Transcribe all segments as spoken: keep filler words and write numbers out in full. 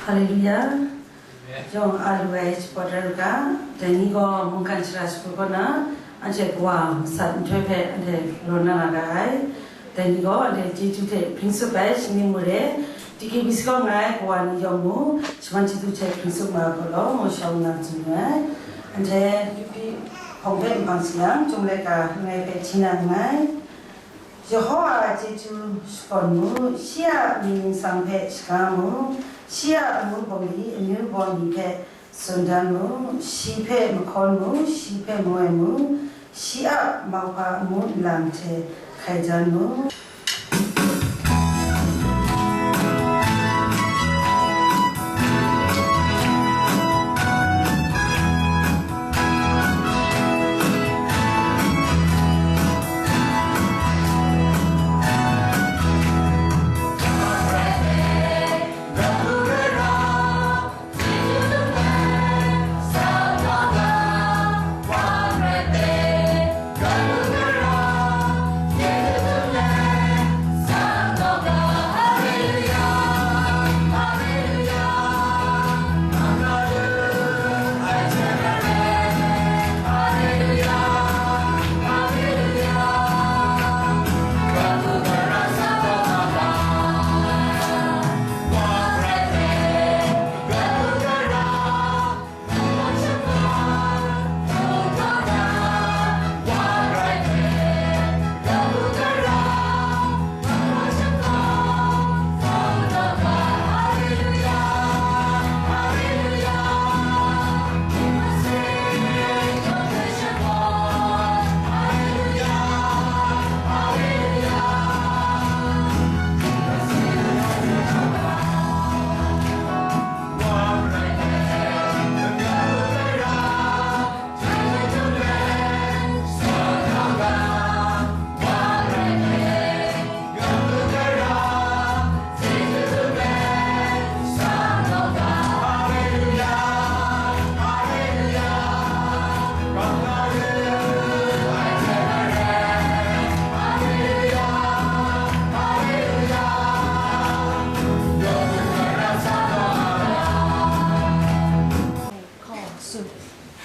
Haleluya. Yawng a lu ai supporter ga, dai ni gaw mungkan shara shagu kaw na, anhte kawa masat nhtoi hpe anhte galaw na nga ga ai. Dai ni gaw anhte chyeju hte hpring tsup ai, shingni mure, T K B C kaw nga ai kawa ni yawng mu, shaman chyeju hte hpring tsup nga ai hku law, ngu shawng nga tsun ai. Anhte P P hpawng hpe nhpang sayang, Chyum Laika langai hpe hti na nngai. Yehowa a chyeju shakawn mu, shi a mying ningsang hpe shaga mu, shi a amu bawngli amyu baw ni hpe tsun dan mu, shi hpe mahkawn mu, shi hpe mawai mu, shi a mauhpa amu nlang hte hkai jan mu.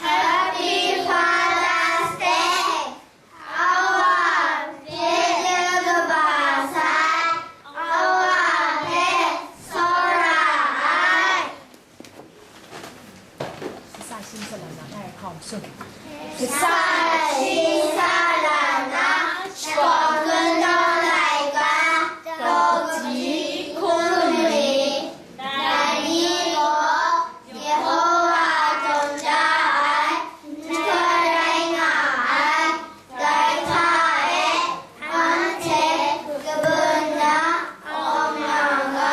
Happy Father's Day! Awa hpe de kaba sai, awa hpe tsawra ai. Kasa shi salang na hkawng sung. Kasa shi salang na shakawn kungdaw laika, tawk ji hkun ni, dai ni gaw Yehowa tawn da ai nhtoi rai nga ai. Dai hta e, anhte kabun na awng na ga.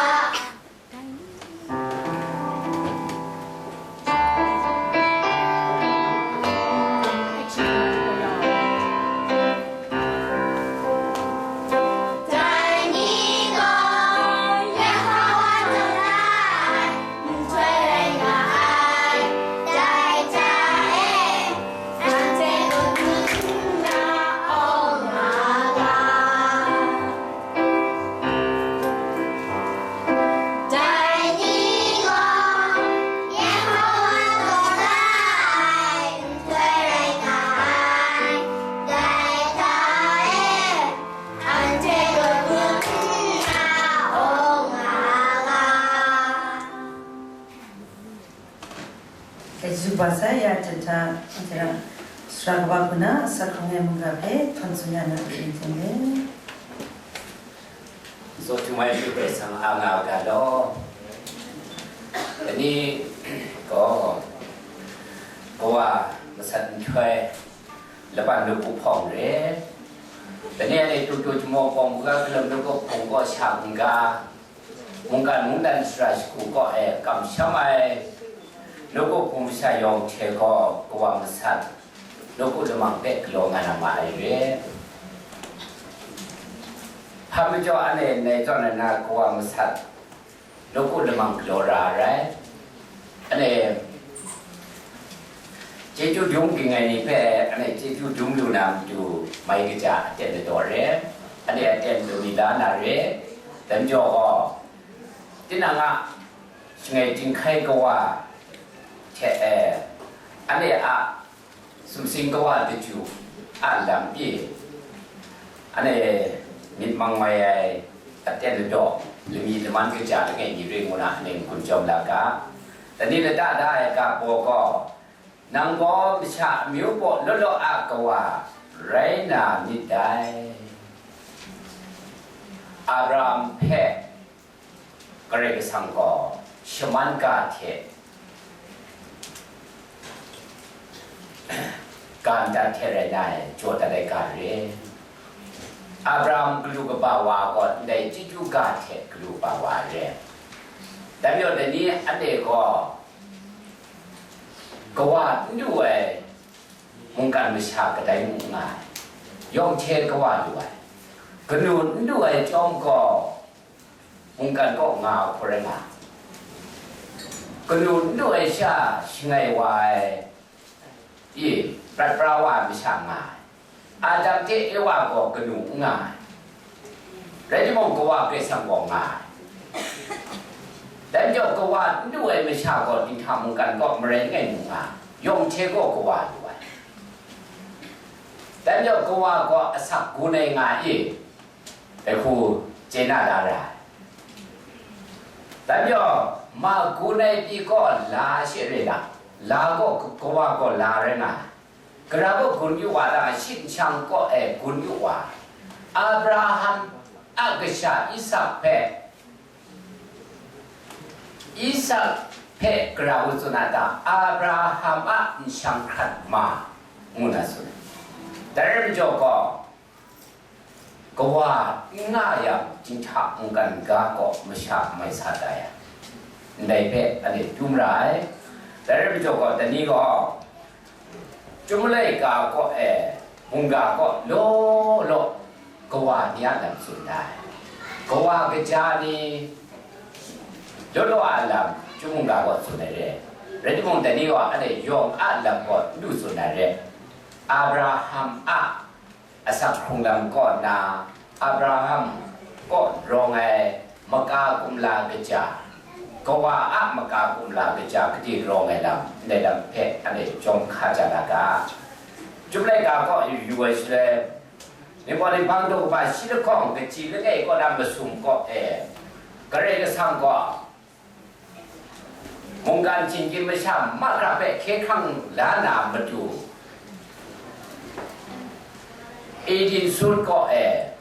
Dai ni gaw Yehowa tawn da ai nhtoi rai nga ai. Dai hta e, anhte kabun na awng na ga. Dai ni gaw Yehowa tawn da ai nhtoi rai nga ai. Dai hta e, anhte kabun na awng na ga. Dai zup wa sai ya jat hta, anhte a sara kaba hku na asak hkrung ai mungga hpe htawn tsun ya na matu hten e. Zaw htum ai Hkristu Karai Kasang a nga ga law. Dai ni gaw kawa masat nhtoi laban nawku hpawng re. Dai ni anhte Tokyo Jamaw Kawng Buga Galum nawku hpawng kaw sha n-ga, mungkan mungdan shara shagu kaw e kamsham ai nawku hpung masha yawng hte gaw kawa masat nawku lamang hpe galaw nga na ma ai re. Hpa majaw anhte ndai zawn na kawa masat nawku lamang galaw ra ai rai. Anhte chyeju dum ging ai ni hpe anhte chyeju dum lu na matu mai kaja aten ladaw re, anhte aten lu mi la na re. Dai majaw gaw, tinang a Shangai Chyinghkai Kawa hte, e, anhte a sumsing kawa daju a lam pyi, anhte myit mang mai ai aten ladaw, lami laman kaja langai mi ring ngu na anhte n-gun jawm la ga. Dai ni lata da ai ga baw gaw, nang gaw masha amyu baw law law a kawa rai na myit dai. Abraham hpe Karai Kasang gaw shaman ga hte ga ndat hte rai na ai, jaw dat ai ga re. Abraham galu kaba wa gaw ndai chyeju ga hte galu kaba wa re. Dai majaw, dai ni anhte gaw kawa n du ai mungkan masha kadai mung nga ai, yawng hte kawa lu ai, kanu n du ai chyawm gaw, mungkan kaw nga ai hku rai nga ai. Kanu n du ai sha shangai wa ai, i, prat pra wa ai masha nga ai. Adam hte Ewa gaw kanu n nga ai. Rai timung, Kawa Karai Kasang gaw nga ai. Dai majaw, kawa n du ai masha gaw dinghta mungkan kaw marai langai mu nga ai, yawng hte gaw kawa lu ai. Dai majaw, kawa gaw asak gun ai nga i, dai hku chye na la ra ai. Dai majaw, ma gun ai pyi gaw la she re la, la gaw kawa gaw la rai nga ai. Gara gaw gun yu wa ta, shi nshang kaw e gun yu wa. Abraham a kasha Isak hpe, Isak hpe gara gaw tsun a ta, Abraham a nshang hkrat ma, ngu na tsun ai. Dai rai majaw gaw, kawa n nga yang, dinghta mungkan ga kaw masha mai sa ta ya, ndai hpe anhte dum ra ai. Dai rai majaw gaw, dai ni gaw, Chyum laika kaw e, mungga kaw law law, kawa ni a lam tsun ai. Kawa kaja ni law law a lam, chyum mungga kaw tsun ai re. Rai timung, dai ni gaw anhte yawng a lam kaw n du tsun ai re. Abraham a asak hkrung lam kaw nna, Abraham kaw rawng ai maka kumla kaja, kawa a maka kumla kaja, gade rawng ai lam, ndai lam hpe anhte jawm hka ja na ga. Chyum laika kaw yu ai shaloi, Ningpawt Ninghpang daw kaba shi lahkawng kaji langai kaw na masum kaw e, Karai Kasang gaw mungkan chinggyim masha mahkra hpe hkye hkrang la na matu, Eden sut kaw e,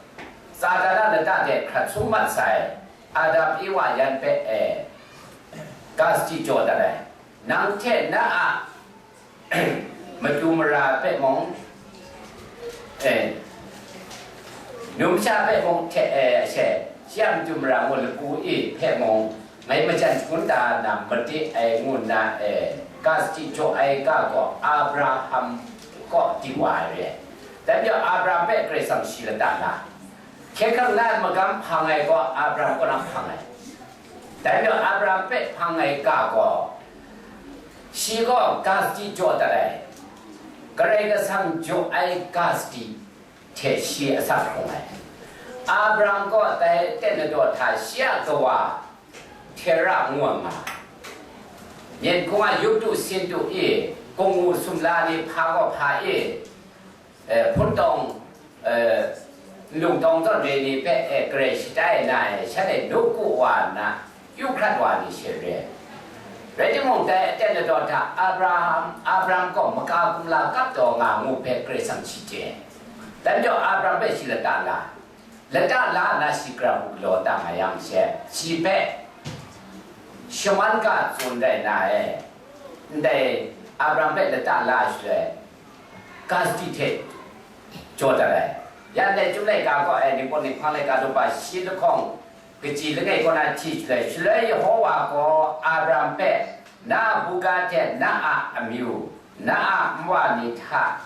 Satan a lata de hkrat sung mat sai Adam Ewa yan hpe e, ga sadi jaw dat ai. Nang hte na a matu mara hpe mung, e, numsha hpe mung hte, e, she, shi a matu mara ngu lapu e hpe mung, ngai majan shangun da na made ai ngu nna, e, ga sadi jaw ai ga gaw Abraham kaw di wa ai re. Dai majaw Abraham hpe Karai Kasang shi lata na, hkye hkrang na magam hpang ai gaw Abraham kaw na hpang ai. Dai majaw Abraham hpe hpang ai ga gaw, shi gaw ga sadi jaw dat ai, Karai Kasang jaw ai ga sadi hte shi asak hkrung ai. Abraham gaw dai aten ladaw hta shi a kawa Tera ngu ai nga ai. Myen hkung a yup tu sin tu i, kungwu sumla ni hpa gaw hpa i, eh, hpun tawng, eh, nlung tawng zawn re ni hpe, eh, Karai shatai na ai, shanhte nawku wa nna, yu hkrat wa ni she re ai. Rai timung, dai aten ladaw hta Abraham, Abraham gaw maka kumla kap taw nga ngu hpe Karai Kasang shi chye ai. Dai majaw Abraham hpe shi lata la, lata la nna shi gara hku galaw ta nga yang she, shi hpe shaman ga tsun rai na e, ndai Abraham hpe lata la ai shaloi, ga sadi hte jaw dat ai. Ya ndai Chyum laika kaw e, Ningpawt Ninghpang laika daw kaba shi lahkawng kaji langai kaw na hti shaloi, shaloi Yehova gaw Abraham hpe, na a buga hte na a amyu, na a nwa ni hta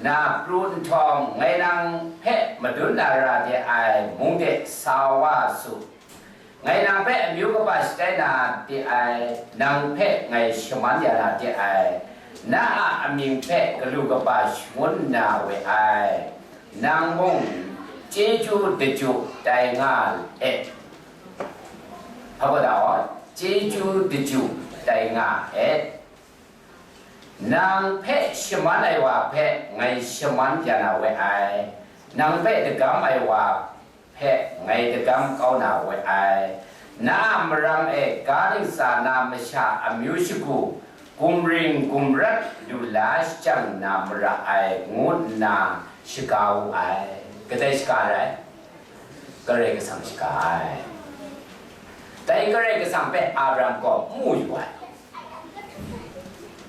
na pru nhtawm, ngai nang hpe madun na ra de ai mung de sa wa su. Ngai nang hpe amyu kaba shatai na de ai, nang hpe ngai shaman ya na de ai, na a amying hpe galu kaba shangun na we ai, nang mung chyeju daju tai nga e. Hpa gaw da aw, chyeju daju tai nga et. Nang hpe shaman ai wa hpe ngai shaman ya na we ai, nang hpe dagam ai wa hpe ngai dagam kau na we ai. Na a marang e ga ntsa na masha amyu shagu, gumring gumrat lu la shajang na mara ai, ngu nna shaga wu ai. Kadai shaga rai? Karai Kasang shaga ai. Dai Karai Kasang hpe Abraham gaw mu yu ai.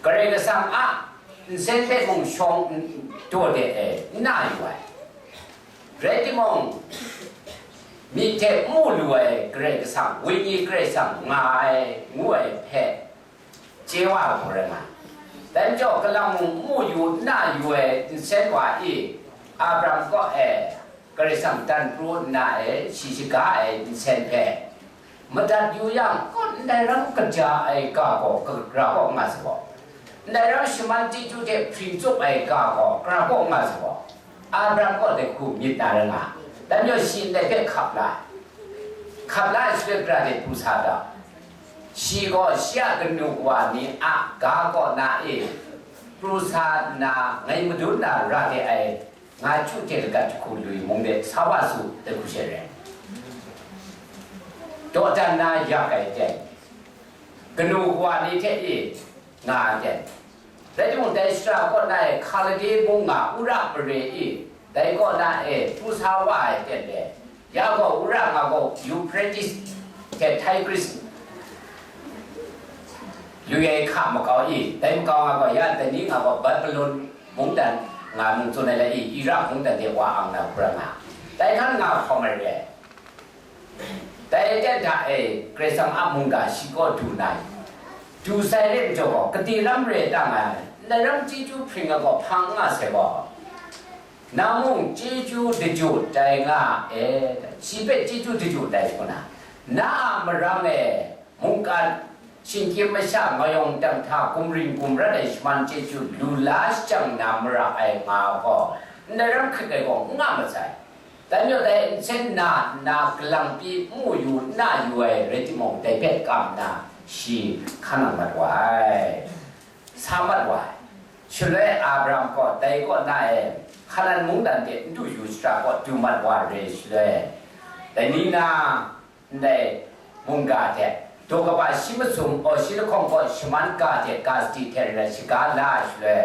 Karai Kasang a nsen hpe mung shawng n-, daw de e, n na yu ai. Rai timung, myi hte mu lu ai Karai Kasang, Wenyi Karai Kasang nga ai, ngu ai hpe, chye wa ai hku rai nga ai. Dai majaw, kalang mung mu yu nna yu ai nsen wa i, Abraham kaw e Karai Kasang dan pru nna e shi shaga ai nsen hpe madat yu yang, kun ndai ram kaja ai ga gaw, gara kaw nga sa gaw, ndai ram shaman chyeju hte hpring tsup ai ga gaw, gara kaw nga sa gaw, Abraham kaw dai hku myit na rai nga, dai majaw shi ndai hpe hkap la ai. Hkap la ai shaloi, gara de pru sa ta? Shi gaw shi a kanu kawa ni a ga kaw na e pru sa nna, ngai madun na ra de ai, nga chyu hte lagat jahku lui mung de sa wa su, dai hku she rai. Dawdan na yak ai ten, kanu kawa ni hte e nga ai ten, rai timung, dai shara kaw na e Hkalde mung nga Ura mare i, dai kaw na e pru sa wa ai ten le, ya gaw Ura nga gaw Euphrates hte Tigris lu ai hka makau i, dai makau nga gaw ya dai ni nga gaw Babilon mungdan nga mung tsun ai la i, Irak mungdan de wa ang na hkra nga, dai hkan nga hkawm ai re. Dai ten hta e Karai Kasang a mungga shi kaw du na, du sai re majaw gaw, kade ram re ta nga ai, ndai ram chyeju hpring ai gaw hpang nga sai gaw, nang mung chyeju daju tai nga e, shi hpe chyeju daju tai sha na, na a marang e mungkan, shinggyim masha, mayawng dang hta gumring gumrat ai shaman chyeju lu la shajang na mara ai nga gaw, ndai ram hkrit ai gaw n nga masai. Dai majaw dai nsen na nna galang pyi mu yu nna yu ai rai timung, dai hpe kam nna shi hkan nang mat wa ai, sa mat wa ai. Shaloi Abraham gaw dai kaw na e Hkanan mungdan de n du yu shara kaw du mat wa re shaloi, dai ni na ndai mungga hte daw kaba shi masum, aw, shi lahkawng kaw shaman ga hte ga sadi hte rai shaga la ai shaloi,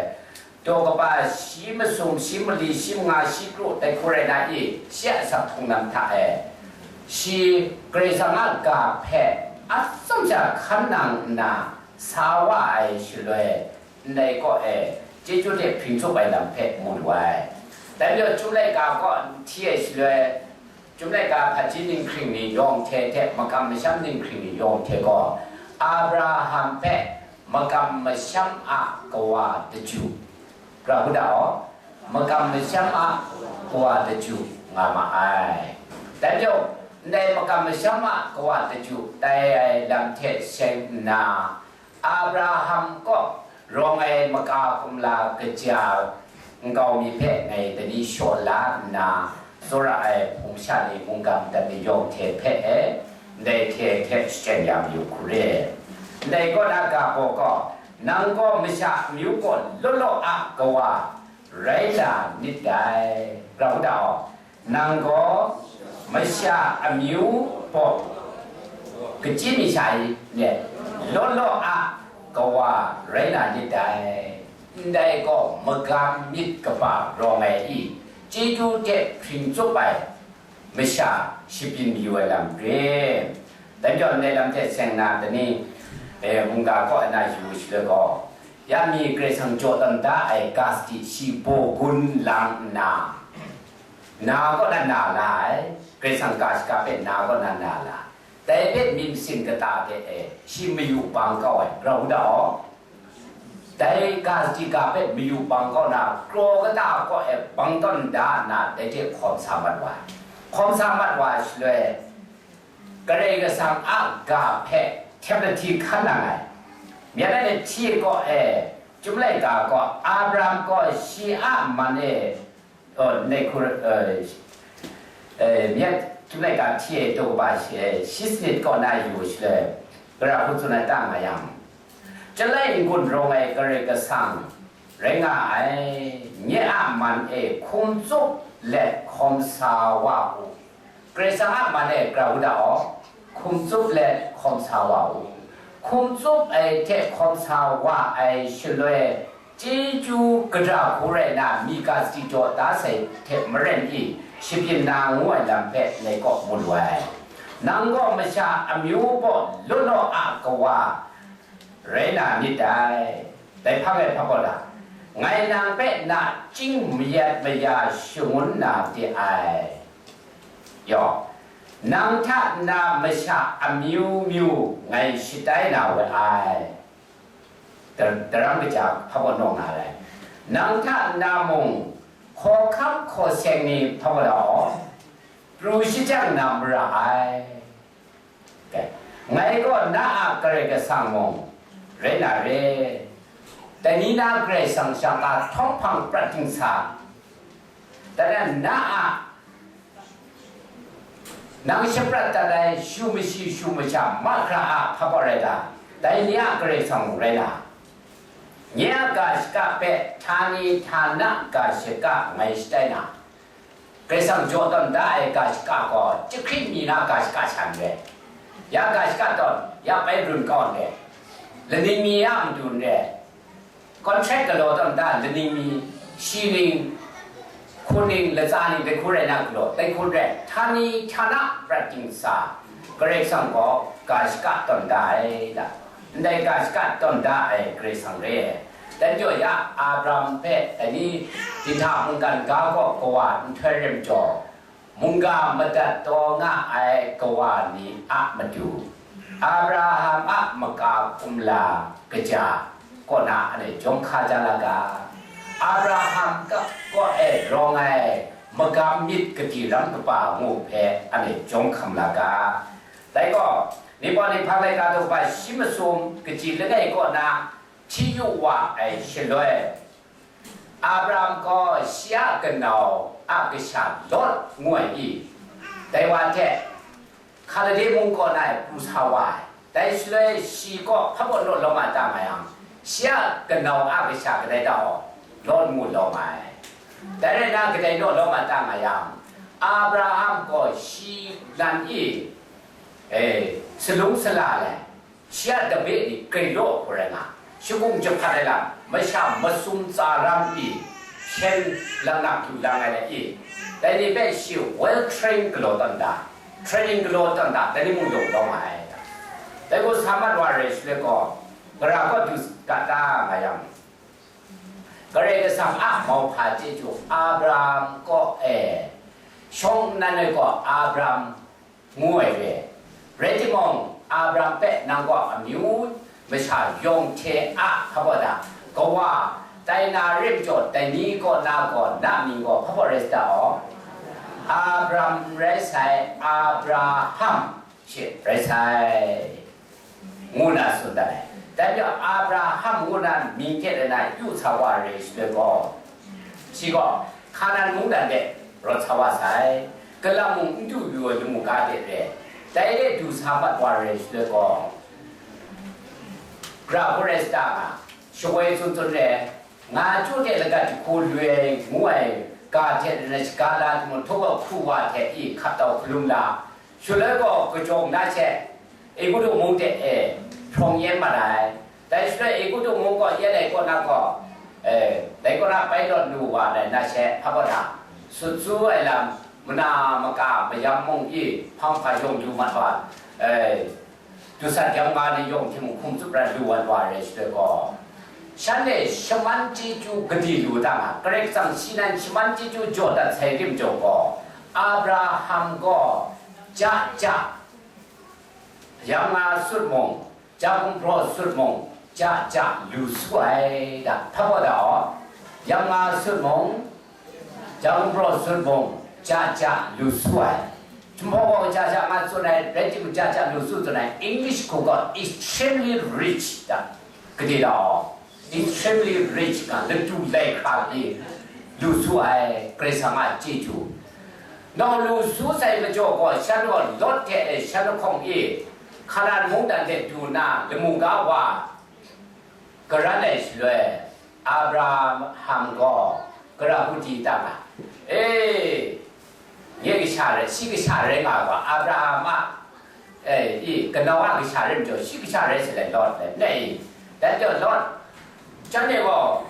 daw kaba shi masum, shi mali, shi manga, shi kru, dai hku rai na i, shi a asak hpung lam hta e, shi Karai Kasang a ga hpe atsam sha hkan nang nna sa wa ai shaloi, ndai kaw e chyeju hte hpring tsup ai lam hpe mu lu ai. Dai majaw, Chyum laika kaw hti ai shaloi, Chyum laika hpaji ninghkring ni yawng hte hte makam masham ninghkring ni yawng hte gaw, Abraham hpe makam masham a kawa daju, Rahula aw, makam masham a kawa daju nga ma ai. Dai majaw, ndai makam masham a kawa daju tai ai lam hte seng nna, Abraham kaw rawng ai maka kumla kaja nkau mi hpe ngai dai ni shaw la nna, tsawra ai hpung sha ni, mungga madat ni yawng hte hpe e, ndai hte hte shachyen ya mayu hku re. Ndai kaw na ga gaw, nang gaw masha amyu gaw law law a kawa rai na nit dai. Rahula aw, nang gaw masha amyu gaw kachyi mi sha i, law law a kawa rai na nit dai. Ndai gaw magam myit kaba rawng ai i, chyeju hte hpring tsup ai masha shabyin mayu ai lam re. Dai majaw, ndai lam hte seng na, dai ni, e, mungga kaw na yu shaloi gaw, ya mi Karai Kasang jaw tawn da ai ga sadi shi baw gun lang nna, na kaw na na la ai, Karai Kasang ga shaga hpe na kaw na na la, dai hpe myit masin kata hte e shi mayu bang kau ai, Rahula aw. Dai ga sadi ga hpe mayu bang kau na, kraw kata kaw e bang tawn da nna, dai hte hkawm sa mat wa ai. Hkawm sa mat wa ai shaloi, Karai Kasang a ga hpe htep lahti hkan nang ai. Myit ai ni hti kaw e, Chyum laika gaw, Abraham gaw shi a man e, oh, ndai hku, eh, eh, myit Chyum laika hti e daw kaba shi, eh, shi sanit kaw na yu shaloi, Gara hku tsun ai ta nga yang, Chyalai n-gun rawng ai Karai Kasang rai nga ai, nye a man e hkum tsup let hkawm sa wa u. Karai Kasang a man e gara hku da aw, hkum tsup let hkawm sa wa u. Hkum tsup ai hte hkawm sa wa ai shaloi, chyeju gadra hku rai na, mi ga sadi jaw da sai hte maren i, shabyin na ngu ai lam hpe ngai kaw mu lu ai. Nang gaw masha amyu baw law law a kawa rai na myit dai. Dai hpang e hpa gaw la, ngai nang hpe nachying mayat maya shangun na de ai. Yaw, nang hta na masha amyu myu ngai shatai na we ai. Dar-, daram kaja hpa gaw nawng na rai. Nang hta na mung hkawhkam hkawseng ni hpa gaw law, pru shajang na mara ai. Ngai gaw na a Karai Kasang mung rai na re. Dai ni na Karai Kasang shang a htawng hpang prat ding sa. Dai na, na a nang shaprat dat ai shu mashi shu masha mahkra a hpa gaw rai ta? Dai ni a Karai Kasang mung rai na, nye a ga shaka hpe htani htana ga shaka ngai shatai na, Karai Kasang jaw tawn da ai ga shaka gaw, chyahkring mi na ga shaka sha n re, ya ga shaka tawn, ya bai run kau n re, laning mi ya matu n re, contract galaw tawn da, laning mi, shi ning, hkun ning, latsa ning, dai hku rai na galaw, dai hku rai, htani htana prat ding sa, Karai Kasang gaw ga shaka tawn da ai da. Ndai ga shaka tawn da ai Karai Kasang re ai. Dan jaw ya, Abraham hpe dai ni, dinghta mungkan ga kaw kawa nhtoi rem jaw, mungga madat taw nga ai kawa ni a matu, Abraham a maka kumla kaja kaw na anhte jawm hka ja la ga, Abraham ka-, kaw e rawng ai magam myit kadi ram kaba ngu hpe anhte jawm hkam la ga. Dai gaw, Ningpawt Ninghpang laika daw kaba shi masum kaji langai kaw na hti yu wa ai shaloi, Abraham gaw shi a kanau a kasha Lot ngu ai i, dai wa hte Hkalde mung kaw na e pru sa wa ai. Dai shaloi shi kaw hpa baw naw lawm a ta nga yang, shi a kanau a kasha kadai ta gaw Lot ngu lawm ai. Dai rai nna, kadai naw lawm a ta nga yang, Abraham gaw shi lan i, e, salung sala ai, shi a dabe ni grai law hku rai nga, shakung jahpat ai lam, masha masum tsa ram i, hpyen laknak lu lang ai lam i, dai ni hpe shi well trained galaw tawn da, training galaw tawn da, dai ni mung yawng lawm ai. Dai gaw sa mat wa rai shaloi gaw, gara kaw du ga ta nga yang, Karai Kasang a mauhpa chyeju Abraham kaw e shawng nnan ai gaw Abraham ngu ai re. Rai timung, Abraham hpe nang gaw amyu masha yawng hte a hpa baw da, kawa tai na rim jaw, dai ni kaw na gaw na mying gaw hpa baw rai sa ta aw? Abraham rai sai, Abraham she rai sai, ngu na tsun dat ai. Dai majaw, Abraham ngu na mying hte rai na yu sa wa rai shaloi gaw, shi gaw Hkanan mungdan de rawt sa wa sai, galam mung n du yu ai lamu ga de re, dai de du sa mat wa rai shaloi gaw, gara hku rai sa ta nga, shawoi tsun tsun re, nga chyu hte lagat jahku lu ai ngu ai ga hte rai na shaga la timung, htaw wa hku wa hte i hkap tau hkalum la, shaloi gaw kajawng na she, Egutu mung de e hprawng yen mat ai. Dai shaloi Egutu mung kaw yen ai kaw na gaw, e, dai kaw na bai lawt lu wa ai na she hpa kaw na, sut su ai lam, mana maka mayam mung i hpang hpa yawng lu mat wa, e, dusat yam ga ni yawng hte mung hkum tsup rai lu wat wa ai shaloi gaw, shanhte shaman chyeju gadi lu ta nga, Karai Kasang shi nan shaman chyeju jaw dat sai rim jaw gaw, Abraham gaw ja ja yam nga sut mung, ja gumhpraw sut mung, ja ja lu su ai da, hpa gaw da aw, yam nga sut mung, ja gumhpraw sut mung, ja ja lu su ai. Jinghpaw gaw ja ja nga tsun ai, rai timung, ja ja lu su tsun ai, English hku gaw extremely rich da, gade da aw. Extremely rich nga, latu lai hkra pyi lu su ai, Karai Kasang a chyeju. Nau lu su sai majaw gaw, shan gaw Lot hte e shan lahkawng e Hkaran mungdan hte du nna lamu ga wa garan ai shaloi, Abraham gaw gara hku di tam ai, E, nye kasha rai, shi kasha rai nga ga, Abraham a, e, i, kanau a kasha rai majaw, shi kasha rai sa let Lot le, ne i, dan jaw Lot, jan e gaw,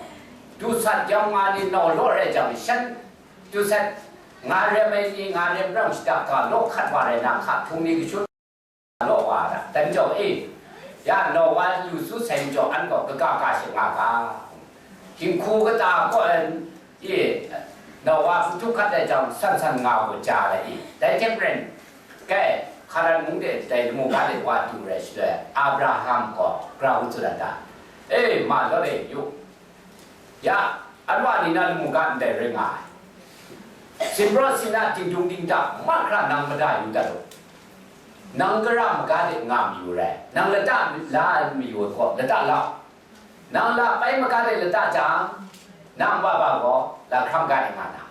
du sat jam nga ni nau law rai jang, shan du sat nga rem ai ni, nga rem rang shada ga law hkat wa rai na, hka htung ni kashut law wa ra, dan jaw e, ya nau wa lu su sai majaw, an gaw kaga ga sha nga ga, hkinghku kata kaw ai, e, nau wa hku hkat ai jang, san san nga gaw ja ai i, dai hte maren, kai, Hkaran mung de dai lamu ga de wa du rai shaloi, Abraham gaw gara hku tsun ai ta? E, ma law e, yu, ya, anwa ni na lamu ga ndai rai nga ai. Sinprawt sina dingdung dingda mahkra nang mada yu dat u. Nang gara maga de nga mayu rai, nang lata la mayu ai gaw, lata la u. Nang la pai maga de lata jang, nang wa ba gaw la hkram ga de nga na.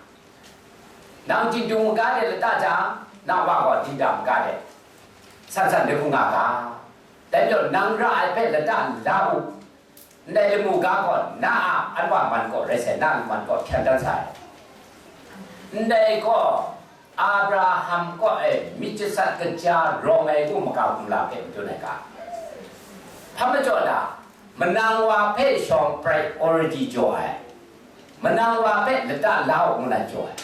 Nang dingdung maga de lata jang, nang wa gaw dingda maga de san san de hku nga ga. Dai majaw, nang ra ai hpe lata la u. Ndai lamu ga gaw na a anwa man kaw rai sai, na a man kaw hpyan dan sai. Ndai gaw, Abraham kaw e myit jasat kaja rawng ai u, maka kumla hpe madun ai ga. Hpa majaw la, manang wa hpe shawng priority jaw ai, manang wa hpe lata la u ngu na jaw ai.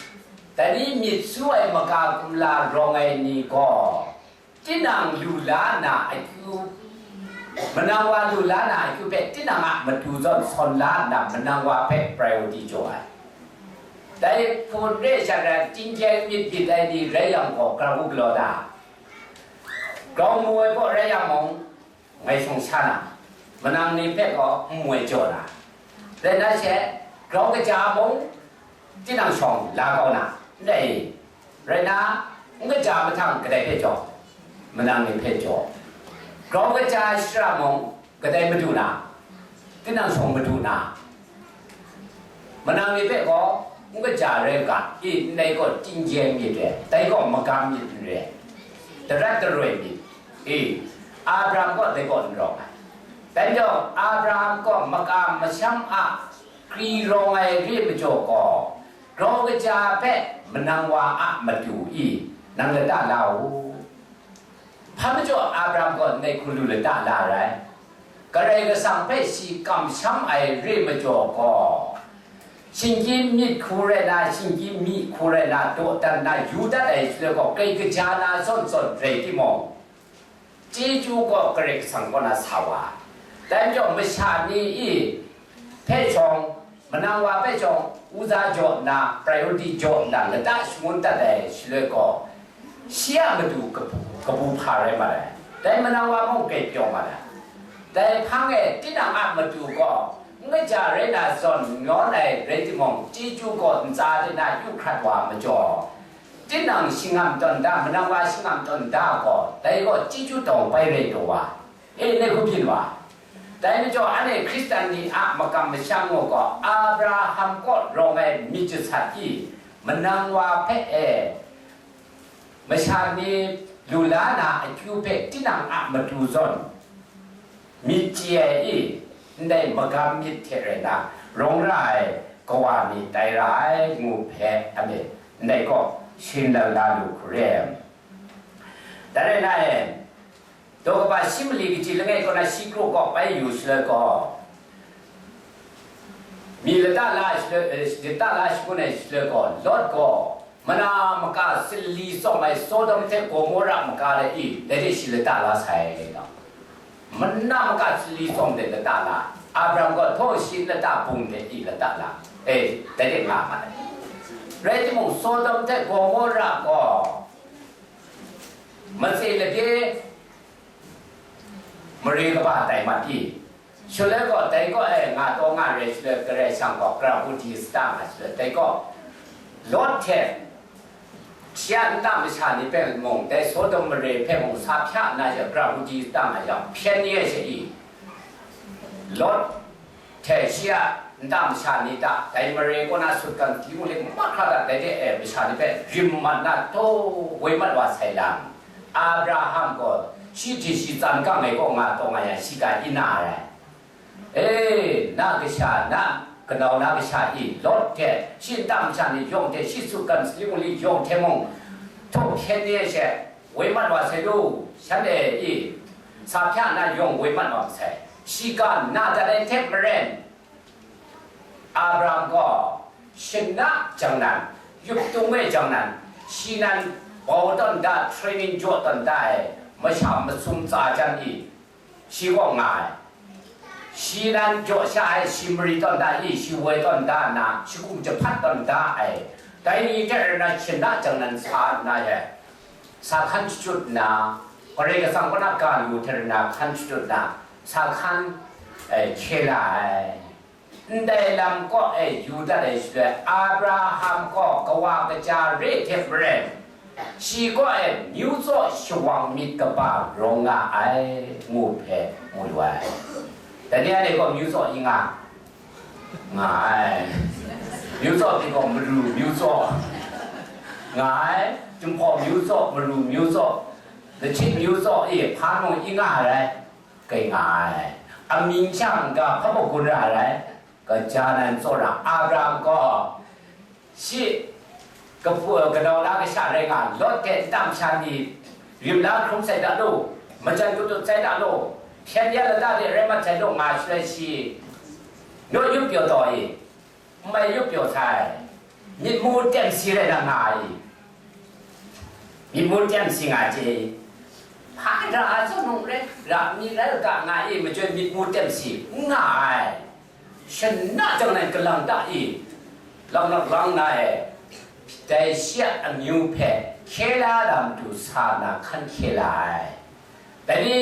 Dai ni myit su ai maka kumla rawng ai ni gaw, tinang lu la na akyu, manang wa lu la na akyu hpe tinang a matu zawn sawn la nna, manang wa hpe priority jaw ai. Dai hpun re sha rai, tinggyeng myit myit ai ni rai yang gaw, gara hku galaw da? Grau mu ai baw rai yang mung, ngai shawng sha na, manang ni hpe gaw n mu ai jaw na, rai na she, grau kaja mung, tinang shawng la kau na, ndai rai na, n kaja mahtang kadai hpe jaw, manang ni hpe jaw, grau kaja shara mung, kadai madu na, tinang shawng madu na, manang ni hpe gaw n kaja rai u ga, i, ndai gaw tinggyeng myit re, dai gaw magam myit n re, darat daroi myit, i, Abraham gaw dai gaw n rawng ai. Dai majaw, Abraham gaw makam masham a kri rawng ai re majaw gaw, grau kaja hpe manang wa a matu i, nang lata la u. Hpa majaw Abraham gaw ndai hku lu lata la rai? Karai Kasang hpe shi kamsham ai re majaw gaw, shinggyim myit hku rai na, shinggyim myi hku rai na, dawdan na, yu dat ai shaloi gaw, grai kaja na zawn zawn rai timung, chyeju gaw Karai Kasang kaw na sa wa ai. Dai majaw masha ni i hpe shawng, manang wa hpe shawng, uza jaw nna, priority jaw nna, lata shangun dat ai shaloi gaw, shi a matu kabu, kabu hpa rai mat ai. Dai manang wa mung grai pyaw mat ai. Dai hpang e tinang a matu gaw, n kaja rai na zawn n yawn ai rai timung, chyeju gaw ntsa de na yu hkrat wa majaw, tinang shingam tawn da, manang wa shingam tawn da gaw, dai gaw chyeju tawng bai rai taw wa, e, ndai hku byin wa. Dai majaw, anhte Hkristan ni a makam masham gaw, Abraham kaw rawng ai myit jasat i, manang wa hpe e, masha ni lu la na akyu hpe tinang a matu zawn myit chye ai i, ndai magam myit hte rai na, rawng ra ai kawa ni tai ra ai, ngu hpe, anhte ndai gaw shin lau la lu hku re. Dai rai na e, daw kaba shi mali kaji langai kaw na shi kraw kaw bai yu shaloi gaw, mi lata la shaloi, eh, lata la shangun ai shaloi gaw, Lot gaw mana maka sali tsawm ai Sodom hte Gomora maka de i, dai de shi lata la sai, nga. Mana maka sali tsawm de lata la, Abraham gaw htaw shi lata bung de i lata la, e, dai de nga ma ai. Rai timung, Sodom hte Gomora gaw matse lade mare kaba tai mat i, shaloi gaw dai gaw, e, nga taw nga re shaloi, Karai Kasang gaw gara hku di sata nga shaloi, dai gaw Lot hte shi a nta masha ni hpe mung, dai Sodom mare hpe mung sa hpya nna she gara hku di sata nga yang, hpyen ni ai sha i, Lot hte shi a nta masha ni ta, dai mare kaw na sutgan hti mung lit mahkra ta, dai de e masha ni hpe rim mat na, taw woi mat wa sai lam, Abraham gaw Shi hte shi tsan kang ai kaw nga taw nga yang, shi ga i na rai. E, na kasha, na kanau na kasha i, Lot hte shi nta masha ni yawng hte shi sutgan sali mung li yawng hte mung, htaw hkyen ni ai she, woi mat wa sai lu, shanhte i, sa hpya na yawng woi mat wa masai. Shi ga na dat ai hte maren, Abraham gaw shana jang nan, yup tung e jang nan, shi nan bau tawn da, training jaw tawn da ai masha masum tsa jan i, shi kaw nga ai. Shi nan jaw sha ai, shi mari tawn da i, shi woi tawn da nna, shi hkum jahpat tawn da ai. Dai ni hte rau na shana jang nan sa nna she, sa hkan shachyut nna, Karai Kasang kaw na ga lu hte rau na hkan shachyut nna, sa hkan, eh, hkye la ai. Ndai lam kaw e yu dat ai shaloi, Abraham gaw kawa kaja re hte maren, shi kaw e myu tsaw shawang myit kaba rawng nga ai, ngu hpe mu lu ai. Dai ni anhte gaw myu tsaw i nga? Nga ai. Myu tsaw hte gaw maru myu tsaw nga ai, Jinghpaw myu tsaw, maru myu tsaw, lahkyit myu tsaw e hpa mung i nga ai rai. Kai nga ai. Amying sha n-ga hpa mung gun ra ai, gaja nan tsawra. Abraham gaw shi kahpu, kanau na kasha rai nga, Lot hte nta masha ni rim la hkrum sai da law, majan katut sai da law, hpyen ya lata de rai mat sai law nga shaloi shi, naw yup pyaw taw i, n mai yup pyaw sai, myit mu tem si rai na nga ai. Myit mu tem si nga ai chye. Hpa ra a zawn mung rai, ra mi rai u ga nga ai, machyoi myit mu tem si n nga ai. Shana jang nan kalang ta i, lang na lang na e, dai shi a amyu hpe hkye la na matu sa na hkan hkye la ai. Dai ni,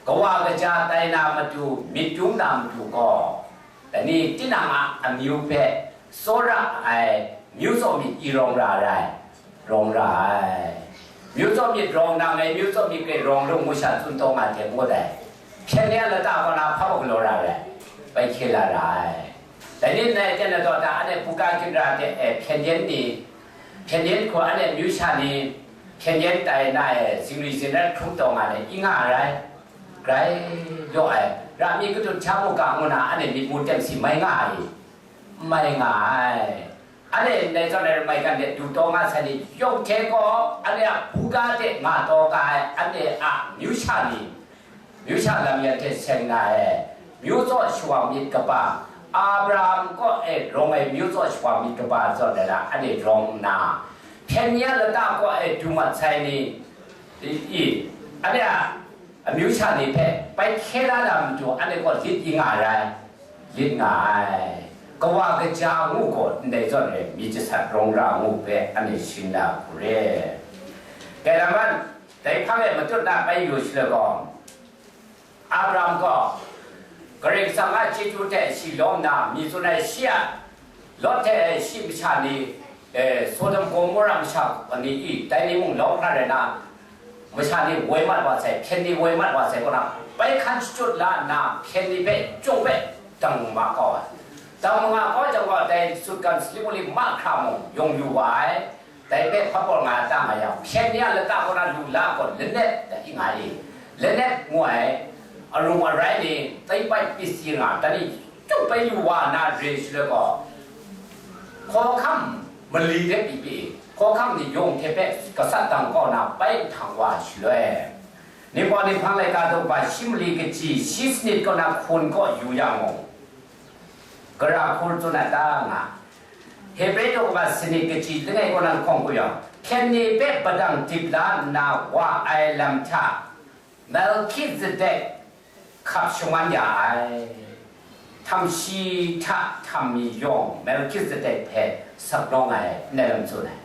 kawa kaja tai na matu, myit dum na matu gaw, dai ni, tinang a amyu hpe tsawra ai myu tsaw myit i rawng ra ai rai, rawng ra ai. Myu tsaw myit rawng nang e, myu tsaw myit hpe rawng lu ngu sha tsun taw nga hte ngut ai. Hpyen ni a lata kaw na hpa mung galaw ra ai rai, bai hkye la ra ai. Dai ni nna e ten na taw ta, anhte buga ginra de, e, hpyen yen ni, hpyen yen hku anhte amyu sha ni, hpyen yen tai na e, zingri zingrat hkrum taw nga ai, i nga ai rai, grai law ai, ra mi katut hkya mu ga ngu na, anhte myit mu tem si mai nga ai, mai nga ai. Anhte ndai zawn ai ramai kan de du taw nga sai ni yawng hte gaw, anhte a buga de nga taw ga ai, anhte a amyu sha ni, myu sha lam yan hte seng na e, myu tsaw shawang myit kaba, Abraham kaw e rawng ai myu tsaw shawang myit kaba zawn ai la, anhte rawng nna, hpyen ni a lata kaw e du mat sai ni, i, i, anhte a amyu sha ni hpe bai hkye la na matu, anhte kaw lit i nga ai rai, lit nga ai. Kawa kaja ngu gaw ndai zawn e, myit jasat rawng ra ngu hpe anhte shing na hku re. Dai lam man, dai hpang e matut na bai yu shaloi gaw, Abraham gaw Karai Kasang a chyeju hte shi lawm nna, mi tsun ai shi a Lot hte shi masha ni, eh, Sodom Gomora masha ni i, dai ni mung lawm hkra rai na, masha ni woi mat wa sai, hpyen ni woi mat wa sai, kaw na, bai hkan shachyut la nna, hpyen ni hpe chyawm hpe dang ma kau ai. Dang ma nga kau jang gaw, dai sutgan sali mung li mahkra mung yawng yu wa ai. Dai hpe hpa pawt nga ai ta nga yang, hpyen ni a lata kaw na lu la gaw, lanet, dai nga i, lanet ngu ai, arung arai ni, taipai pisi nga, dai ni chyawm bai yu wa na re shaloi gaw, hkawhkam mali hte pyi pyi, hkawhkam ni yawng hte hpe gasat dang kau na bai nhtang wa shaloi, Ningpawt Ninghpang laika daw kaba shi mali kaji shi sanit kaw na hkun kaw yu yang mung, gara hku tsun ai ta nga, Hebre daw kaba sanit kaji langai kaw na lahkawng hku yang, hpyen ni hpe padang dip la nna wa ai lam hta, Melhkizedek hkap shangun ya ai. Htam shi hta htam mi yawng Melhkizedek hpe sakrawng ai ndai lam tsun ai.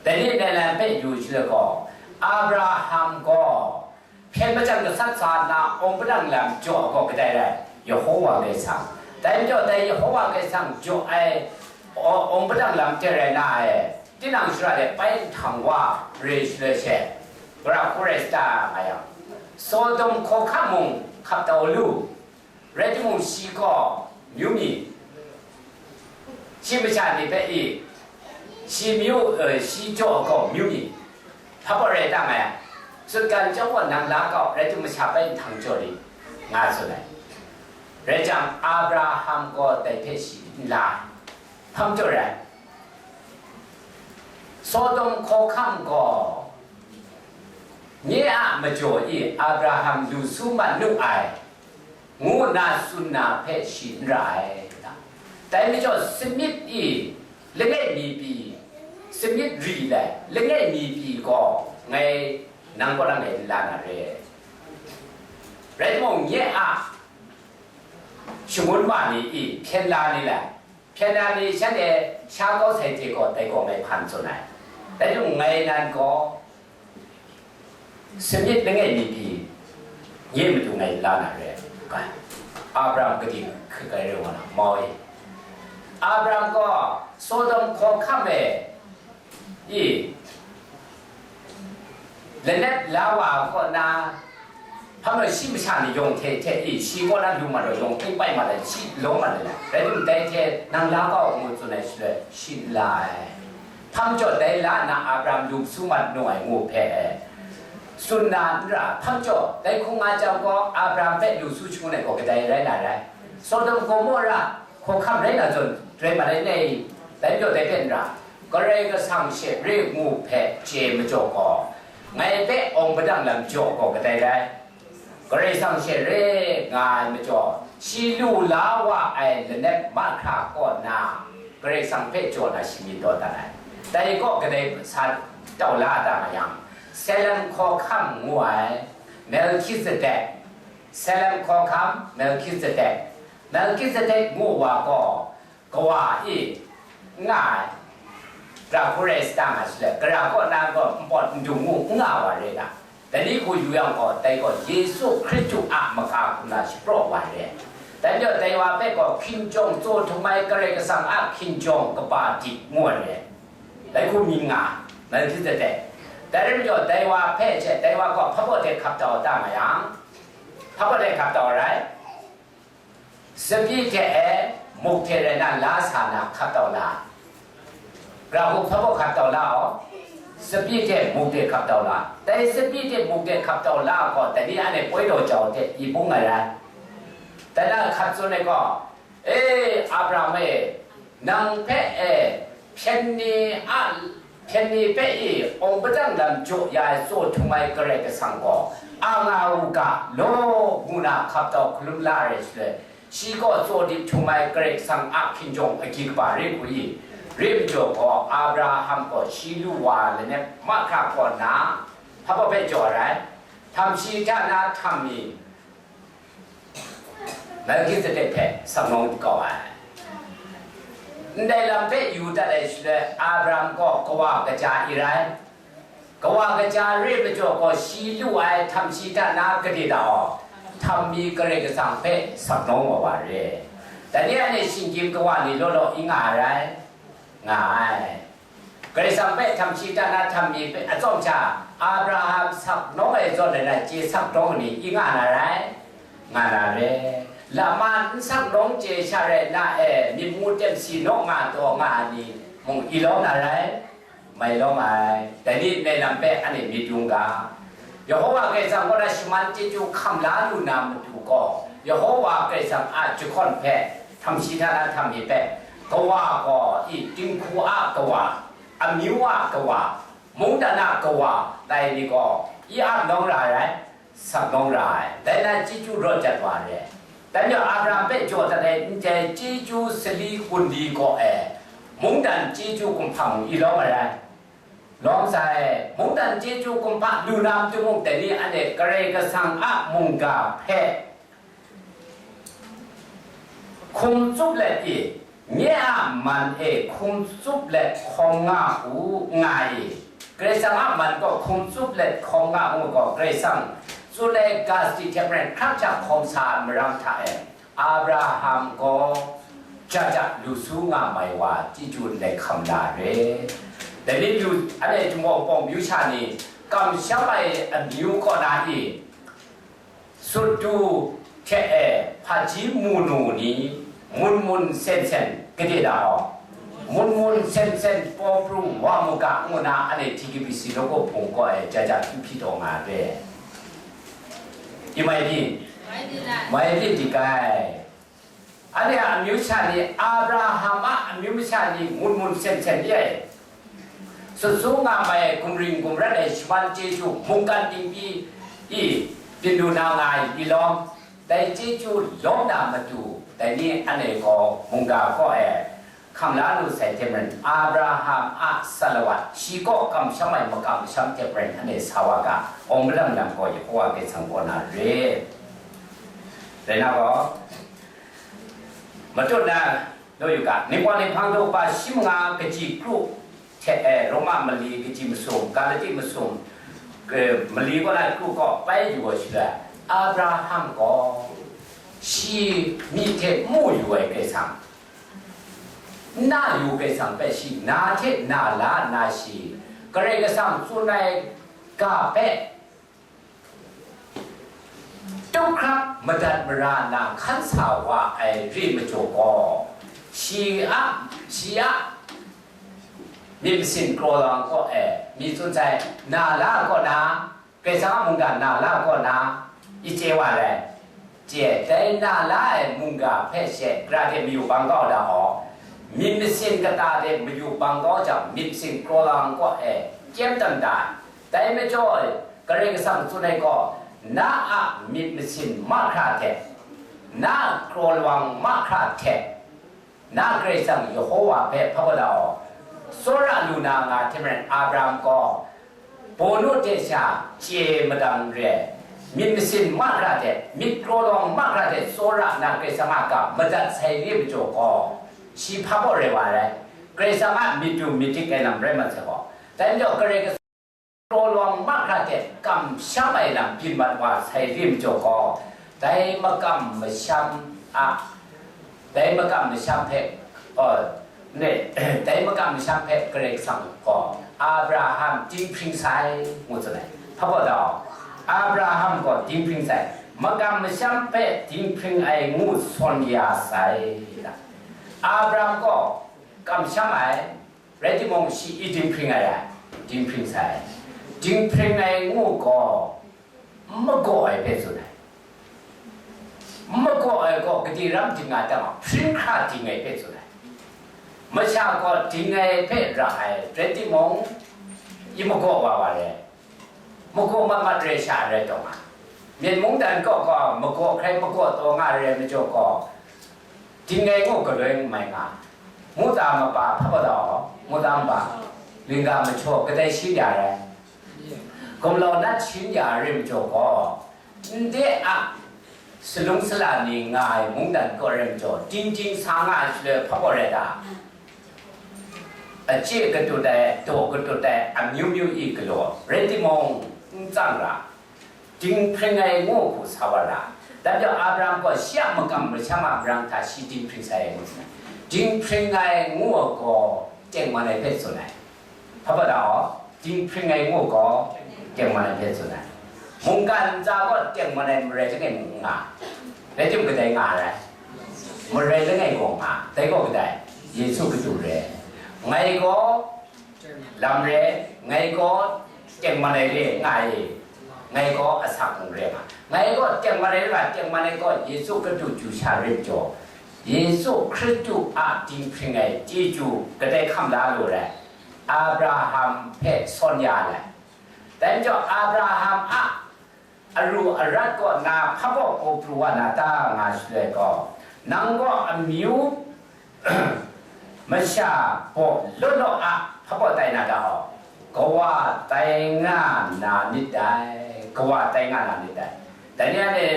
Dai ni ndai lam hpe yu shaloi gaw, Abraham gaw hpyen majan gasat sa nna, awng padang lam jaw ai gaw kadai rai? Yehowa Karai Kasang. Dai majaw, dai Yehowa Karai Kasang jaw ai aw-, awng padang lam hte rai na ai, tinang shara de bai nhtang wa re shaloi she, gara hku rai sa ta nga yang, Sodom hkawhkam mung hkap tau lu, rai timung, shi gaw myu mi, shi masha ni hpe i, shi myu, eh, shi jaw ai gaw myu mi, hpa pawt rai ta nga yang, Sutgan chyawm gaw nang la kau, rai timung masha bai nhtang jaw rit, nga tsun ai. Rai jang, Abraham gaw dai hpe shi n la ai. Hpa majaw rai? Sodom hkawhkam gaw nye a majaw e Abraham lu su mat nu ai, ngu nna tsun na hpe shi n ra ai. Dai majaw, samyit i langai mi pyi, samyit ri lai langai mi pyi gaw ngai nang kaw na ngai n la na re. Rai timung, nye a shangun wa ni i hpyen la ni lai. Hpyen la ni shanhte sha kau sai hte gaw dai gaw ngai hpan tsun ai. Rai timung, ngai nan gaw samyit langai mi pyi nye matu ngai la na re, ga. Abraham gadi hkrit ai rai wa na, mau e. Abraham gaw Sodom hkawhkam e i lanep la wa kaw na, hpa majaw shi masha ni yawng hte hte i, shi kaw na lu mat ai, yawng hte pai mat ai, shi lawm mat ai, rai timung, dai hte nang la kau, ngu tsun ai shaloi, shi n la ai. Hpa majaw, dai la nna Abraham lu su mat nu ai ngu hpe tsun na n ra. Hpa majaw, dai hkung nga jang gaw, Abraham hpe lu su shangun ai gaw kadai rai na rai? Sodom Gomora hkawhkam rai na zawn rai mat ai ne? Dai majaw, dai hpe n ra, Karai Kasang she re ngu hpe chye majaw gaw, ngai hpe awng padang lam jaw gaw kadai rai? Karai Kasang she re nga ai majaw, shi lu la wa ai lanep mahkra kaw na, Karai Kasang hpe jaw na shi myit taw dat ai. Dai kaw kadai sa tau la da nga yang, Salem hkawhkam ngu ai Melhkizedek, Salem hkawhkam Melhkizedek, Melhkizedek ngu wa gaw, kawa i n nga ai, ra hku rai sa ta nga shaloi, gara kaw na gaw npawt ndung ngu n nga wa re ga. Dai ni hku yu yang gaw, dai gaw Yesu Hkristu a maka hku na shapraw wa re. Dai majaw, dai wa hpe gaw hkinjawng tsaw htum ai Karai Kasang a hkinjawng kaba dip ngu ai re. Dai hku mying nga, Melhkizedek. Dai rai majaw, dai wa hpe she, dai wa gaw hpa baw de hkap tau ta nga yang, hpa baw de hkap tau rai? Sapyi hte e muk hte rai na la sa na hkap tau la. Gara hku hpa baw hkap tau la aw, sapyi hte muk hte hkap tau la. Dai sapyi hte muk hte hkap tau la gaw, dai ni anhte poi daw jau hte i bung ai rai. Dai na hkap tsun ai gaw, E, Abraham e, nang hpe e, hpyen ni a, hpyen ni hpe i awng padang lam jaw ya ai tsaw htum ai Karai Kasang gaw, a nga u ga law, ngu na hkap tau hkalum la ai shaloi, shi gaw tsaw dip htum ai Karai Kasang a hkinjawng agyi kaba re hku i, re majaw gaw, Abraham gaw shi lu wa lanep mahkra kaw nna, hpa baw hpe jaw ai rai, htam shi hta na htam mi, Melhkizedek hpe saknawng kau ai. Ndai lam hpe yu dat ai shaloi, Abraham gaw kawa kaja i rai. Kawa kaja re majaw gaw, shi lu ai htam shi hta na gade da aw, htam mi Karai Kasang hpe saknawng wa wa re. Dai ni anhte shinggyim kawa ni law law i nga ai rai, nga ai. Karai Kasang hpe htam shi hta na htam mi hpe atsawm sha, Abraham saknawng ai zawn rai na, chye saknawng ni i nga na rai? Nga na re. Lama n saknawng chye sha rai na e, myit mu tep si naw nga taw nga ai ni mung i lawm na rai? Mai lawm ai. Dai ni ndai lam hpe anhte myit yung ga. Yehova Karai Kasang kaw na shaman chyeju hkam la lu na matu gaw, Yehova Karai Kasang a jahkawn hpe, htam shi hta na htam mi hpe, kawa gaw i, dinghku a kawa, amyu a kawa, mungdan a kawa, tai ni gaw, i ap nawng ra ai rai, saknawng ra ai, dai na chyeju rawt jat wa re. Dai majaw Abraham hpe jaw dat ai ndai chyeju sali gun li gaw e, mungdan chyeju kumhpa mung i lawm ai rai. Lawm sai, mungdan chyeju kumhpa lu na matu mung, dai ni anhte Karai Kasang a mungga hpe hkum tsup let i, nye a man e hkum tsup let hkawm nga u, nga i, Karai Kasang a man gaw hkum tsup let hkawm nga u gaw, Karai Kasang tsun ai ga sadi hte maren hkrak jang hkawm sa ai marang hta e, Abraham gaw ja ja lu su nga mai wa chyeju ndai hkam la re. Dai ni lu, anhte Jinghpaw Wunpawng myu sha ni kamsham ai amyu kaw na i, Sut du hte e hpaji mu nu ni, mun mun sen sen gade da aw. Mun mun sen sen paw pru wa mu ga ngu na, anhte T K B C logo hpung kaw e ja ja hpyi hpyi taw nga ai. ဒီမှာ ဒီ မှာ ဒီ ဒီကဲ Anhte a amyu sha ni, Abraham a amyu masha ni, mun mun sen sen re ai, sut su nga mai ai, gumring gumrat ai, shaman chyeju, mungkan dingbi i, byin lu na nga ai, i lawm, dai chyeju lawm na matu, dai ni anhte gaw mungga kaw e hkam la lu sai hte maren, Abraham a salawat, shi kaw kamsham ai makam masham hte maren, anhte sa wa ga, awng malang lam gaw Yehova Karai Kasang kaw na re. Rai na gaw, matut na, Law yu ga, Ningpawt Ninghpang daw pa shi manga kaji kru hte, e, Roma mali kaji masum, Galati masum, e, mali kaw na kru kaw pai yu ai shaloi, Abraham gaw shi myi hte mu yu ai Karai Kasang, n na yu Karai Kasang hpe shi na hte na la nna shi, Karai Kasang tsun ai ga hpe, tup hkrap madat mara nna hkan sa wa ai re majaw gaw, shi a, shi a myit masin kraw lawang kaw e, myit tsun sai, na la kaw na, Karai Kasang a mungga na la kaw na, i chye wa ai. Chye, dai na la ai mungga hpe she, gara de mayu bang kau da aw, myit masin kata de mayu bang kau jang, myit masin kraw lawang kaw e, kyem tam da ai. Dai majaw, Karai Kasang tsun ai gaw, na a myit masin mahkra hte, na a kraw lawang mahkra hte, na Karai Kasang Yehova hpe hpa kau da aw, tsawra lu na nga hte maren, Abraham gaw, bawnu hte sha chye madang re ai, myit masin mahkra hte, myit kraw lawang mahkra hte tsawra nna Karai Kasang a ga madat sai re majaw gaw, shi hpa kaw rai wa ai, Karai Kasang a myit du myit dik ai lam rai mat sai gaw, dai majaw Karai Kasang kraw lawang mahkra hte kamsham ai lam byin mat wa sai re majaw gaw, dai makam masham a, dai makam masham hpe, oh, ne, dai makam masham hpe Karai Kasang gaw Abraham dinghpring sai, ngu tsun ai. Hpa gaw da, Abraham gaw dinghpring sai, makam masham hpe dinghpring ai ngu sawn ya sai, da. Abraham gaw kamsham ai, rai timung, shi i dinghpring ai, dinghpring sai. Dinghpring ai ngu gaw, n magaw ai hpe tsun ai. N magaw ai gaw, gade ram ding nga ta ma, hpring hkra ding ai hpe tsun ai. Masha gaw ding ai hpe ra ai, rai timung, i magaw wa wa re. Magaw mat mat re sha rai taw nga. Myen mungdan kaw gaw magaw hkrai magaw taw nga re majaw gaw, ding ai ngu galoi n mai nga. Muta mapa hpa gaw da aw, muta mapa, lingga majaw kadai shin ya rai, gumlau nat shin ya rai majaw gaw, ndai a salung sala ni nga ai mungdan kaw rai majaw, ting ting sa nga ai shaloi hpa gaw rai ta? Achye katut ai, daw katut ai, amyu myu i galaw rai timung, n tsang ra, dinghpring ai ngu hku sa wa ra. Dai majaw Abraham gaw shi a makam masham a marang hta shi dinghpring sai ai ngu tsun ai. Dinghpring ai ngu gaw tengman ai hpe tsun ai. Hpa gaw da aw, dinghpring ai ngu gaw tengman ai hpe tsun ai. Mungkan ntsa gaw tengman ai marai langai mung n nga. Rai timung, kadai nga ai? Marai langai gaw nga. Dai gaw kadai? Yesu Hkristu re. Ngai gaw lam re, ngai gaw tengman ai re nga ai, ngai gaw asak mung re nga. Ngai gaw tengman ai re nga, tengman ai gaw Yesu Hkristu chyu sha re majaw, Yesu Hkristu a dinghpring ai chyeju kadai hkam la lu rai, Abraham hpe sawn ya ai. Dai majaw Abraham a aru arat kaw na hpa gaw paw pru wa na ta nga shaloi gaw, nang gaw amyu masha baw law law a hpa gaw tai na ta aw, kawa tai nga na myit dai, kawa tai nga na myit dai. Dai ni anhte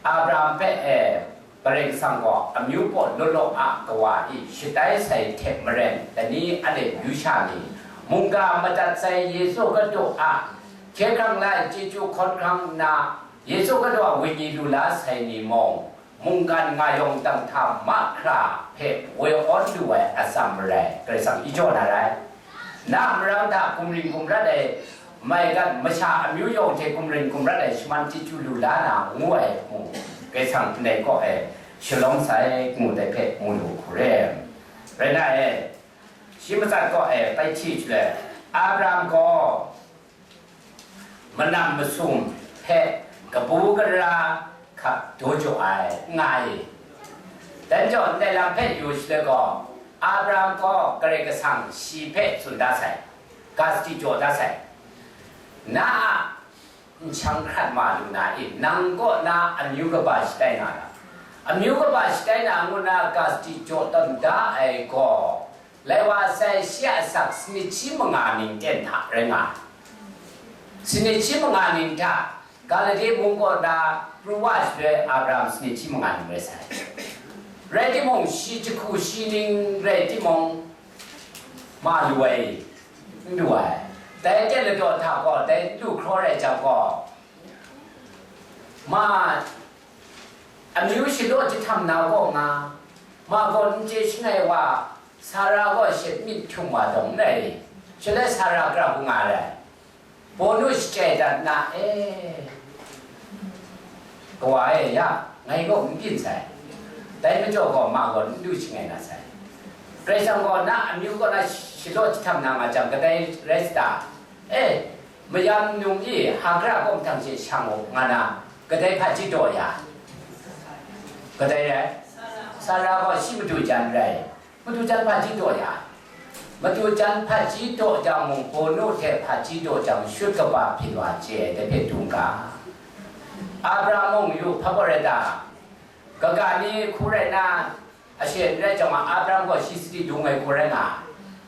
Abraham hpe, e, Karai Kasang gaw amyu baw law law a kawa i shatai sai hte maren, dai ni anhte myu sha ni, mungga madat sai Yesu Hkristu a hkye hkrang la ai chyeju hkawn hkrang nna, Yesu Hkristu a wenyi lu la sai ni mung, mungkan nga yawng dang hta mahkra hpe woi awn lu ai atsam marai, Karai Kasang i jaw na rai. Na marang hta gumring gumrat ai maigan masha amyu yawng hte gumring gumrat ai shaman chyeju lu la na ngu ai mung, Karai Kasang ndai kaw e shalawm sai, ngu dai hpe mu lu hku re. Rai na e, Shi matsat kaw e bai hti shaloi, Abraham gaw manam masum hpe kabu gara hkap daw jaw ai, nga ai. Dai majaw, ndai lam hpe yu shaloi gaw, Abraham gaw Karai Kasang shi hpe tsun da sai, ga sadi jaw da sai. Na a nshang hkrat ma lu na i, nang kaw na amyu kaba shatai na ra? Amyu kaba shatai na ngu na ga sadi jaw tawn da ai gaw, lai wa sai shi a asak sanit shi manga ning ten hta rai nga ai. Sanit shi manga ning hta, Galati mung kaw na pru wa shaloi Abraham sanit shi manga ning rai sai. Rai timung, shi jahku shi ning rai timung, ma lu ai, n lu ai. Dai ten ladaw hta gaw dai n lu hkraw rai jang gaw, ma amyu shalaw jahtam na kaw nga, ma gaw n chye shangai wa, Sara gaw she myit hkyung wa dawng n rai, shaloi Sara gara hku nga ai. Bawnu shachye dat nna, e, kawa e, ya, ngai gaw n byin sai. Dai majaw gaw ma gaw n lu shangai na sai. Karai Kasang gaw na amyu kaw na shalaw jahtam na nga jang, kadai rai sa ta? E, mayam num i Hagara kaw mahtang she shang u, nga na, kadai hpaji daw ya? Kadai rai? Sara gaw shi madu jan rai. Madu jan hpaji daw ya? Madu jan hpaji daw jang mung, bawnu hte hpaji daw jang shut kaba byin wa chye ai, dai hpe dum ga. Abraham mung yu hpa gaw rai ta? Kaga ni hku rai na, ashe n rai jang ma, Abraham gaw shi sadi dung ai hku rai nga,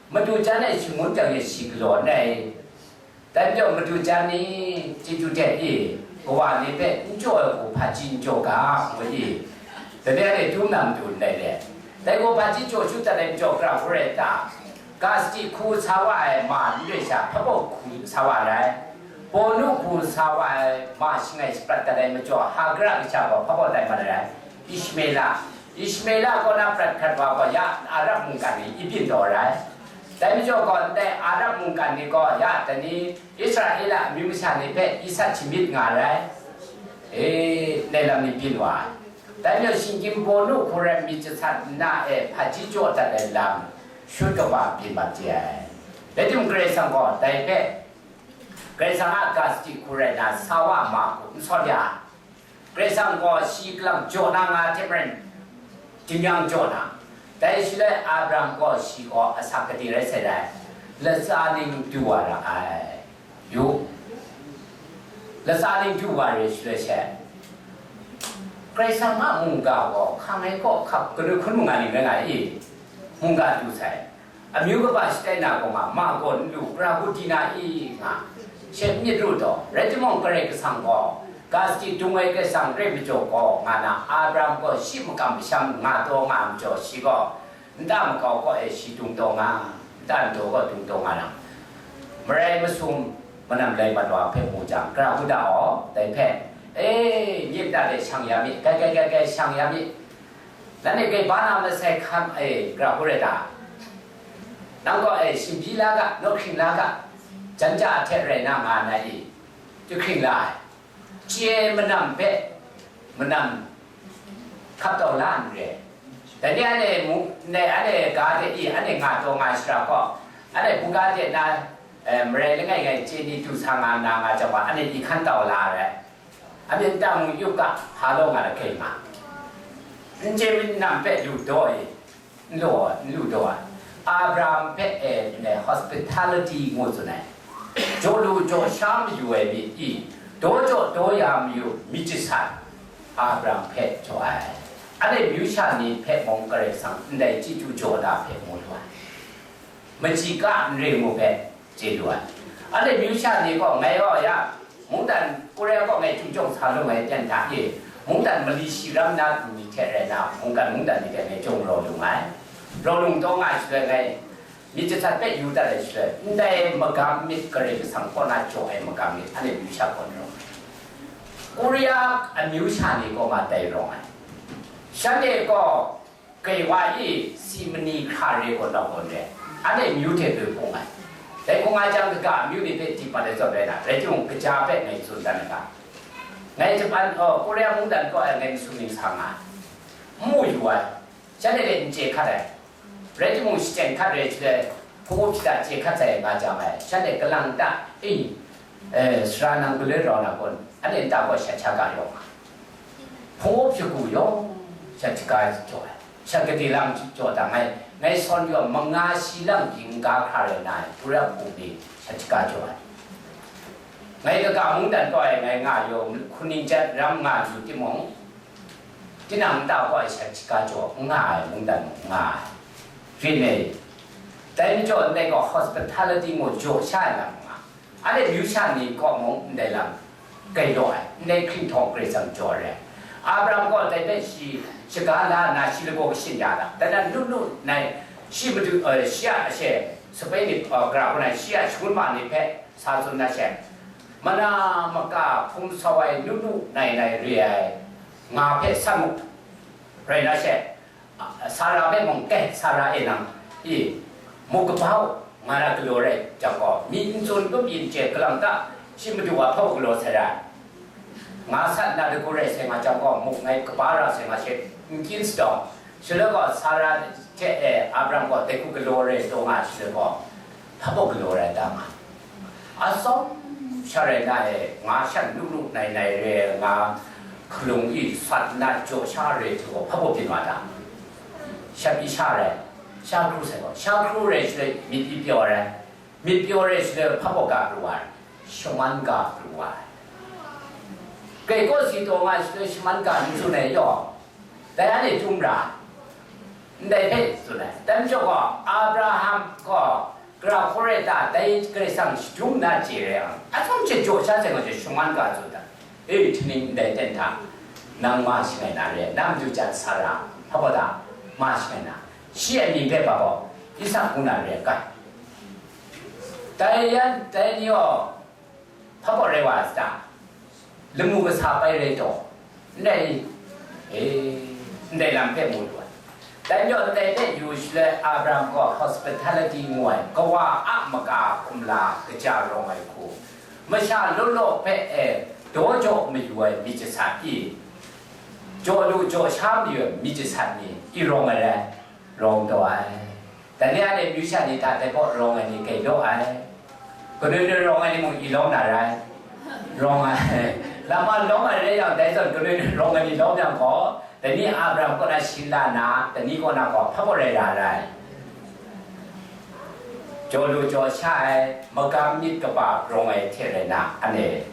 madu jan e shangun jang e shi galaw n rai. Dai majaw madu jan ni chyeju hte i, kawa ni hpe n jaw ai hku hpaji n jaw ga, ngu i, dai ni dum na madu ndai le. Dai gaw hpaji jaw shu dat ai majaw gara hku rai ta? Ga sadi hku sa wa ai ma n re sha, hpa baw hku sa wa ai. Bawnu hku sa wa ai ma shangai shaprat dat ai majaw, Hagara kasha gaw hpa baw tai mat ai. Ishmela, Ishmela kaw na prat hkrat wa gaw ya Arab mungkan ni i byin taw ai. Dai majaw gaw, ndai Arab mungkan ni gaw ya dai ni Israela amyu masha ni hpe i sat shamyit nga ai. E, ndai lam ni byin wa ai. Dai majaw, shinggyim bawnu hku rai myit jasat nna e hpaji jaw dat ai lam shut kaba byin mat chye ai. Rai timung, Karai Kasang gaw dai hpe, Karai Kasang a ga sadi hku rai na sa wa ma hku n sawn ya. Karai Kasang gaw shi kalang jaw na nga hte maren, dingnyang jaw na. Dai shaloi Abraham gaw shi gaw asak gade rai sai dai, latsa ning du wa ra ai. Yu, latsa ning du wa re shaloi she, Karai Kasang a mungga gaw hkang ai kaw hkap kanu hkun manga ning rai nga i, mungga du sai. Amyu kaba shatai na gaw nga, ma gaw n lu, gara hku di na i nga, she myit ru taw, rai timung, Karai Kasang gaw, ga sadi dung ai Karai Kasang rai majaw gaw, nga na, Abraham gaw shi makam masham nga taw nga ai majaw, shi gaw nta makau kaw e shi dung taw nga, nta ndaw kaw dung taw nga na, marai masum, manam lai mat wa hpe mu jang, gara hku da aw, dai hpe, e, myit da de shang ya mi, kai, kai, kai, kai, shang ya mi, nanhte grai ba na masai hkam e, gara hku rai ta? Nang gaw, e, shingbi la ga, naw hkring la ga, jan ja hte rai na nga na i? Jahkring la ai. Chye manam hpe, manam hkap tau la n re. Dai ni anhte mu, ndai anhte ga de i, anhte nga taw nga shara gaw, anhte buga de na, e, marai langai ngai chye ni du sa nga na nga jang wa, anhte i hkan tau la ai. Anhte nta mung yup ga, hpa law nga ai hkrai nga. N chye manam hpe lu daw i, n law, n lu daw ai. Abraham hpe e ndai hospitality ngu tsun ai. Jaw lu jaw sha mayu ai myit i, daw jaw daw ya mayu myit jasat, Abraham hpe jaw ai. Anhte myu sha ni hpe mung Karai Kasang ndai chyeju jaw da hpe mu lu ai. Machyi ka n re ngu hpe chye lu ai. Anhte myu sha ni gaw, ngai gaw ya, mungdan Korea kaw ngai chyum chyawm sa lung ai ten hta e, mungdan mali shi ram na ni hte rai na, mungkan mungdan ni hte ngai chyawm raw lung ai. Raw lung taw nga ai shaloi ngai, myit jasat hpe yu dat ai shaloi, ndai magam myit Karai Kasang kaw na jaw ai magam myit, anhte myu sha kaw n rawng ai. Korea amyu sha ni kaw ma tai rawng ai. Shanhte gaw, Gaiwa e si mani hkra re gaw nau gaw re, anhte myu hte doi hpung ai. Dai hpung a jang, kaga amyu ni hpe di pat ai zawn rai na, rai timung, kaja hpe ngai tsun dan ai ga, ngai Japan, oh, Korea mungdan kaw ai ngai masum ning sa nga ai. N mu yu ai, shanhte hte n chye hkat ai. Rai timung, shachyen hkat rai shaloi, Hpungu hpyi da chye hkat sai nga jang ai, shanhte kalang ta, e, e, sara nang galoi rau na kun, anhte nta gaw shat sha ga yaw nga. Hpungu hpyi gu yaw, shat shaga jaw ai, shat gade lang jaw da ngai, ngai sawn yaw manga shi lang byin ga hkra rai na ai, Pura hpung ni shat shaga jaw ai. Ngai kaga mungdan kaw ai ngai nga yaw, hkuning jat ram nga lu timung, tinang nta gaw ai shat shaga jaw n nga ai mungdan mung nga ai. Rin e, dai majaw ndai gaw hospitality ngu jaw sha ai lam nga. Anhte myu sha ni kaw mung ndai lam gai law ai, ndai hkringhtawng Karai Kasang jaw ai. Abraham gaw dai hpe shi shaga la nna shi lagaw kashin ya da, dai na nu nu nai shi madu, eh, shi a ashe sape ni, eh, gara hku nai shi a shangun ma ni hpe sa tsun na she, mana maka hpung sau ai nu nu nai nai re ai nga hpe san mu, rai na she, Sara hpe mung, "E, Sara e, nang, i, mu kaba u, nga na galaw rai jang gaw, myi n tsun, n pyi n chye, kalang ta, shi madu wa hpaw galaw sai ra ai," nga sat na dagu rai sai nga jang gaw, muk ngai kaba ra sai nga she, n kyin sadawng. Shaloi gaw, Sara hte, e, Abraham gaw dai hku galaw rai taw nga ai shaloi gaw, hpabaw galaw rai da nga. Atsawm sha rai na e, nga shan lu lu nai nai re nga, hkalung i sat na jaw sha re hte gaw hpabaw byin wa ta. Sha pyi sha rai, sha hkru sai gaw, sha hkru rai shaloi myit i pyaw rai, myit pyaw rai shaloi hpabaw ga pru wa ai, shaman ga pru wa ai. Grai kaw si taw nga ai shaloi shaman ga n tsun ai yaw, dai anhte chyum ra, ndai hpe tsun ai. Dai majaw gaw, Abraham gaw, Gara hku rai ta, dai Karai Kasang shadum na chye rai yang, atsawm hte jaw sha sai gaw, shaman ga tsun ta. E, htingning ndai ten hta, nang ma shangai na re, na madu jan Sara, hpa gaw ta, ma shangai na, shi a mying hpe hpa gaw, Isak ngu na re, kai. Dai yan, dai ni gaw, hpa gaw rai wa ai ta? Lamu kasa pai rai taw, ndai, e, ndai lam hpe mu lu ai. Dai majaw ndai hpe yu shaloi Abraham gaw hospitality ngu ai, kawa a maka kumla kaja rawng ai hku, masha law law hpe e daw jaw mayu ai myit jasat i, jaw lu jaw sha mayu ai myit jasat ni i rawng ai rai. Rawng taw ai. Dai ni a ni myu sha ni hta dai gaw rawng ai ni grai law ai. Kanu ni rawng ai ni mung i lawm na rai. Rawng ai. Lama lawm ai rai yang, dai zawn kanu ni rawng ai ni lawm yang gaw, dai ni Abraham kaw na shin la na, dai ni kaw na gaw hpa gaw rai ra rai. Jaw lu jaw sha ai, magam myit kaba rawng ai hte rai na, anhte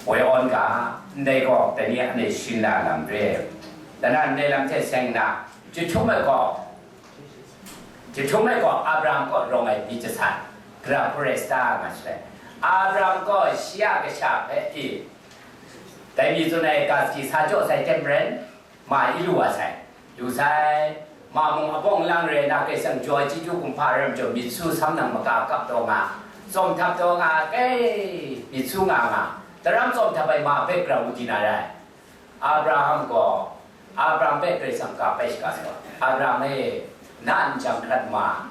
woi awn ga, ndai gaw dai ni anhte shin la lam re. Dai na ndai lam hte seng na, jahtum ai gaw, Jahtum ai gaw Abraham kaw rawng ai myit jasat, gara hku rai sa ta nga shaloi, Abraham gaw shi a kasha hpe i, dai mi tsun ai ga sadi sa jaw sai hte maren, ma i lu wa sai, lu sai, ma mung abawng lang re na Karai Kasang jaw ai chyeju kumhpa rai majaw, myit su sam nang maka kap taw nga, tsawm htap taw nga, kai myit su nga nga, daram tsawm htap ai ma hpe gara hku di na rai. Abraham gaw, Abraham hpe Karai Kasang ga bai shaga sai wa, "Abraham e, na n jang hkrat ma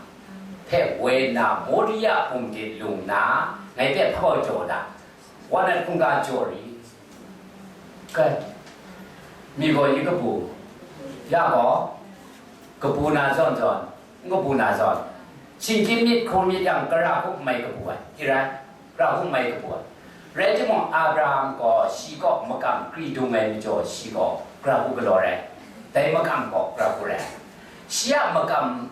hpe woi nna, Moria bum de lung nna, ngai hpe hpa gaw jaw da, wa nat hkungga jaw ri." Kai, mi gaw yi kabu, ya gaw, kabu na zawn zawn, n kabu na zawn, shinggyim myit hkrum myit yang, gara hku n mai kabu ai, i rai, gara hku n mai kabu ai. Rai timung, Abraham gaw shi kaw makam kri dung ai majaw, shi gaw gara hku galaw rai, dai makam gaw gara hku rai. Shi a makam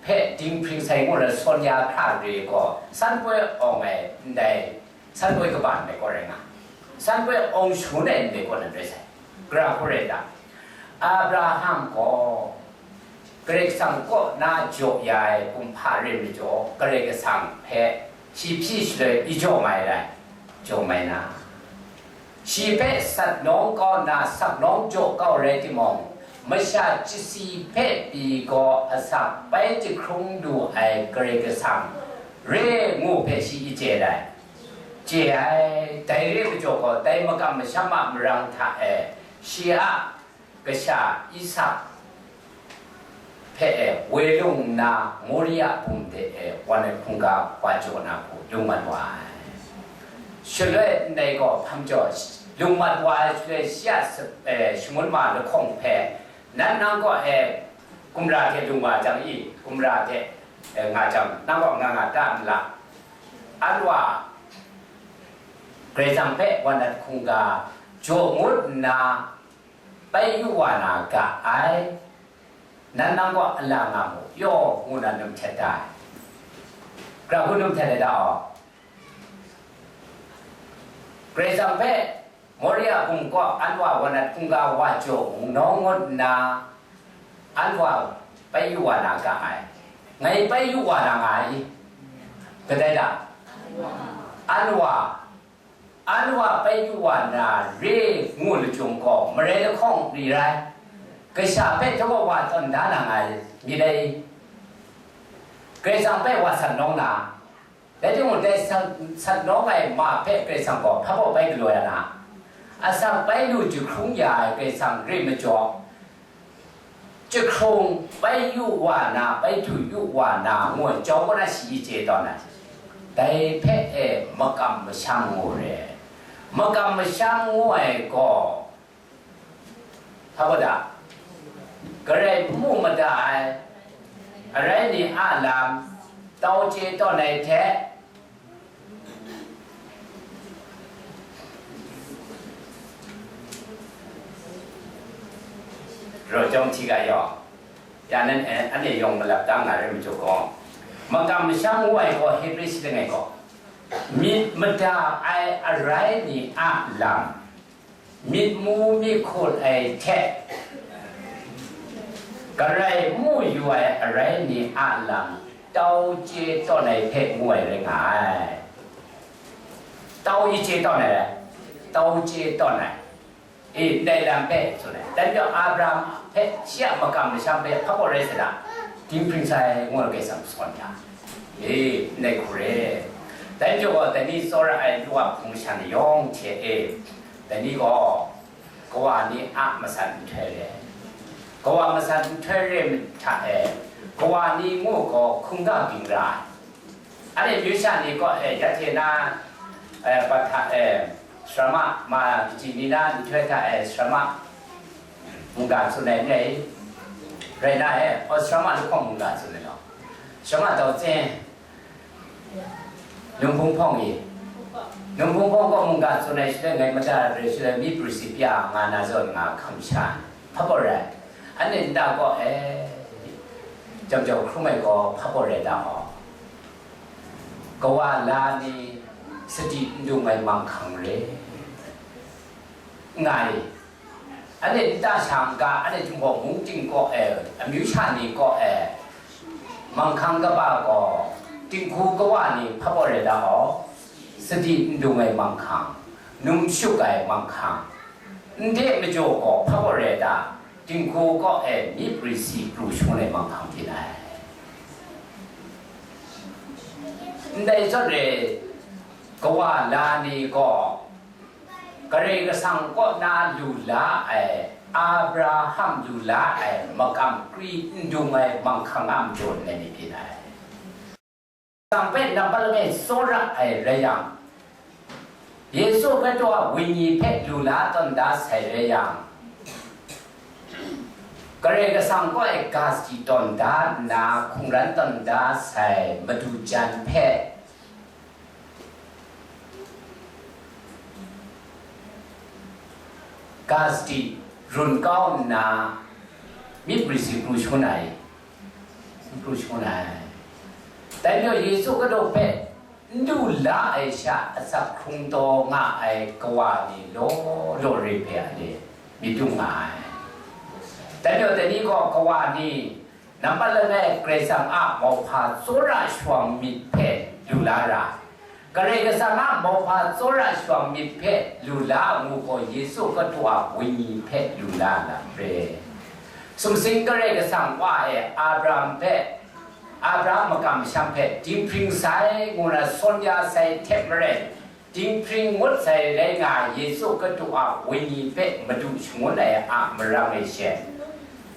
hpe dinghpring sai ngu na sawn ya hkra re gaw, san poi awng ai ndai, san poi kaba ndai kaw rai nga, san poi awng shangun ai ndai kaw nan rai sai, gara hku rai ta? Abraham gaw Karai Kasang kaw na jaw ya ai kumhpa rai majaw, Karai Kasang hpe shi hpyi shaloi i jaw mai rai, jaw mai na, shi hpe sat nawng kau nna sak nawng jaw kau rai timung, masha chyasi hpe pyi gaw asak bai jahkrung lu ai Karai Kasang re ngu hpe shi i chye rai. Chye ai, dai re majaw gaw, dai makam masham a marang hta e, shi a kasha Isak hpe e woi lung nna, Moria bum de e wa nat hkungga wa jaw na hku lung mat wa ai. Shaloi ndai gaw hpa majaw lung mat wa ai shaloi, shi a sa-, e, shangun ma lahkawng hpe, "Nan nang kaw e gumra hte lung wa jang i, gumra hte eh, nga jang, nang gaw nga nga ta n la? Anwa Karai Kasang hpe wa nat hkungga jaw ngut nna bai yu wa na ga ai, nan nang gaw a la nga mu, yaw, ngu na num htet da ai. Gara hku num htet ai da aw? Karai Kasang hpe Moria hkum kaw anwa wa nat hkungga wa jaw nawng ngut nna, anwa bai yu wa na ga ai. Ngai bai yu wa na nga ai. Kadai da? Anwa, anwa bai yu wa na re ngu lachyum gaw, marai lahkawng ni rai, kasha hpe htaw wa tawn da na nga ai myit dai. Karai Kasang hpe wa sat nawng na, Rai timung, dai san, san nawng ai ma hpe Karai Kasang gaw hpa baw bai galaw ya na? Asak bai lu jahkrung ya ai Karai Kasang re majaw, jahkrung bai yu wa na, bai du yu wa na, ngu ai jau kaw na shi chye tawn ai. Dai hpe e makam masham ngu re. Makam masham ngu ai gaw, hpa da, Karai n mu mada ai, arai ni a lam, tau chye tawn ai hte, raw chyawm hti ga yaw, ya nan, eh, anhte yawng malap da nga rai majaw gaw, makam masham ngu ai gaw, Hebre shi langai gaw, myit mada ai arai ni a lam, myit mu myit hkut ai hte, Karai mu yu ai arai ni a lam tau chye tawn ai hpe ngu ai rai nga ai. Tau chye tawn ai, tau chye tawn ai. E, ndai lam hpe tsun ai. Dai majaw Abraham hpe shi a makam masham hpe hpa baw rai sa da, dinghpring sai ngu ai Karai Kasang sawn ya. E, ndai hku re. Dai majaw gaw, dai ni tsawra ai lu a hpung masha ni yawng hte e, dai ni gaw kawa ni a masat nhtoi re. Kawa masat nhtoi re hta e, kawa ni ngu gaw hkungga ging ra ai. Anhte amyu sha ni kaw e, ya hte na, eh, pa hta e, sharama ma kaji ni na nhtoi hta e, sharama mungga tsun ai ni rai na e, o, sharama lahkawng mungga tsun ai law. Sharama tau tsen, Num hpung hpawng i, num hpung hpawng gaw mungga tsun ai shaloi ngai mada re shaloi, mi Prisi pya nga na zawn nga hkam sha, hpa baw rai. Anhte nta gaw, e, jam jau hkrum ai gaw hpa baw rai da aw. Kawa la ni sadi n dung ai manghkang re. Nga i, anhte nta sha n ga, anhte Jinghpaw mung ting kaw e, amyu sha ni kaw e, manghkang kaba gaw, dinghku kawa ni hpa baw rai da aw, sadi n dung ai manghkang, num shuk ai manghkang, ndai majaw gaw hpa baw rai da, dinghku kaw e, mi Prisi pru shangun ai manghkang byin ai. Ndai zawn re, kawa la ni gaw, Karai Kasang kaw na lu la ai, Abraham lu la ai, makam kri n dung ai manghkang a majaw nai ni byin ai. Kasang hpe nampat langai tsawra ai rai yang, Yesu Hkristu a Wenyi hpe lu la tawn da sai rai yang, Karai Kasang kaw e ga sadi tawn da nna, hkungran tawn da sai madu jan hpe, ga sadi run kau nna, mi Prisi pru shangun ai, pru shangun ai. Dai majaw Yesu Hkristu hpe n du la ai sha asak hkrung taw nga ai kawa ni law law re hpe a ni myit dung nga ai. Dai majaw dai ni gaw kawa ni nampat langai Karai Kasang a mauhpa tsawra shawng myit hpe lu la ra, Karai Kasang a mauhpa tsawra shawng myit hpe lu la ngu gaw, Yesu Hkristu a Wenyi hpe lu la lam re. Sumsing Karai Kasang wa e Abraham hpe, Abraham makam masham hpe dinghpring sai ngu na sawn ya sai hte maren, dinghpring ngut sai rai nga ai Yesu Hkristu a Wenyi hpe madu shangun ai a marang e she,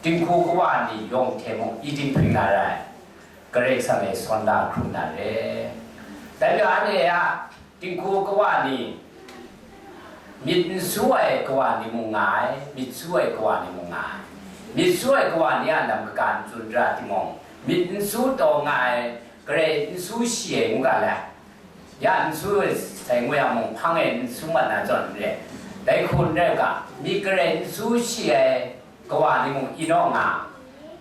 dinghku kawa ni yawng hte mung i dinghpring na rai, Karai Kasang e sawn la hkrum na re. Dai majaw anhte a dinghku kawa ni, myit n su ai kawa ni mung nga ai, myit su ai kawa ni mung nga ai. Myit su ai kawa ni a lam kaga n tsun ra timung, myit n su taw nga ai, garai n su shi ai ngu ga lai. Ya n su sai ngu yang mung, hpang e n su mat na zawn n re. Dai hku n rai u ga, myit garai n su shi ai kawa ni mung inaw nga,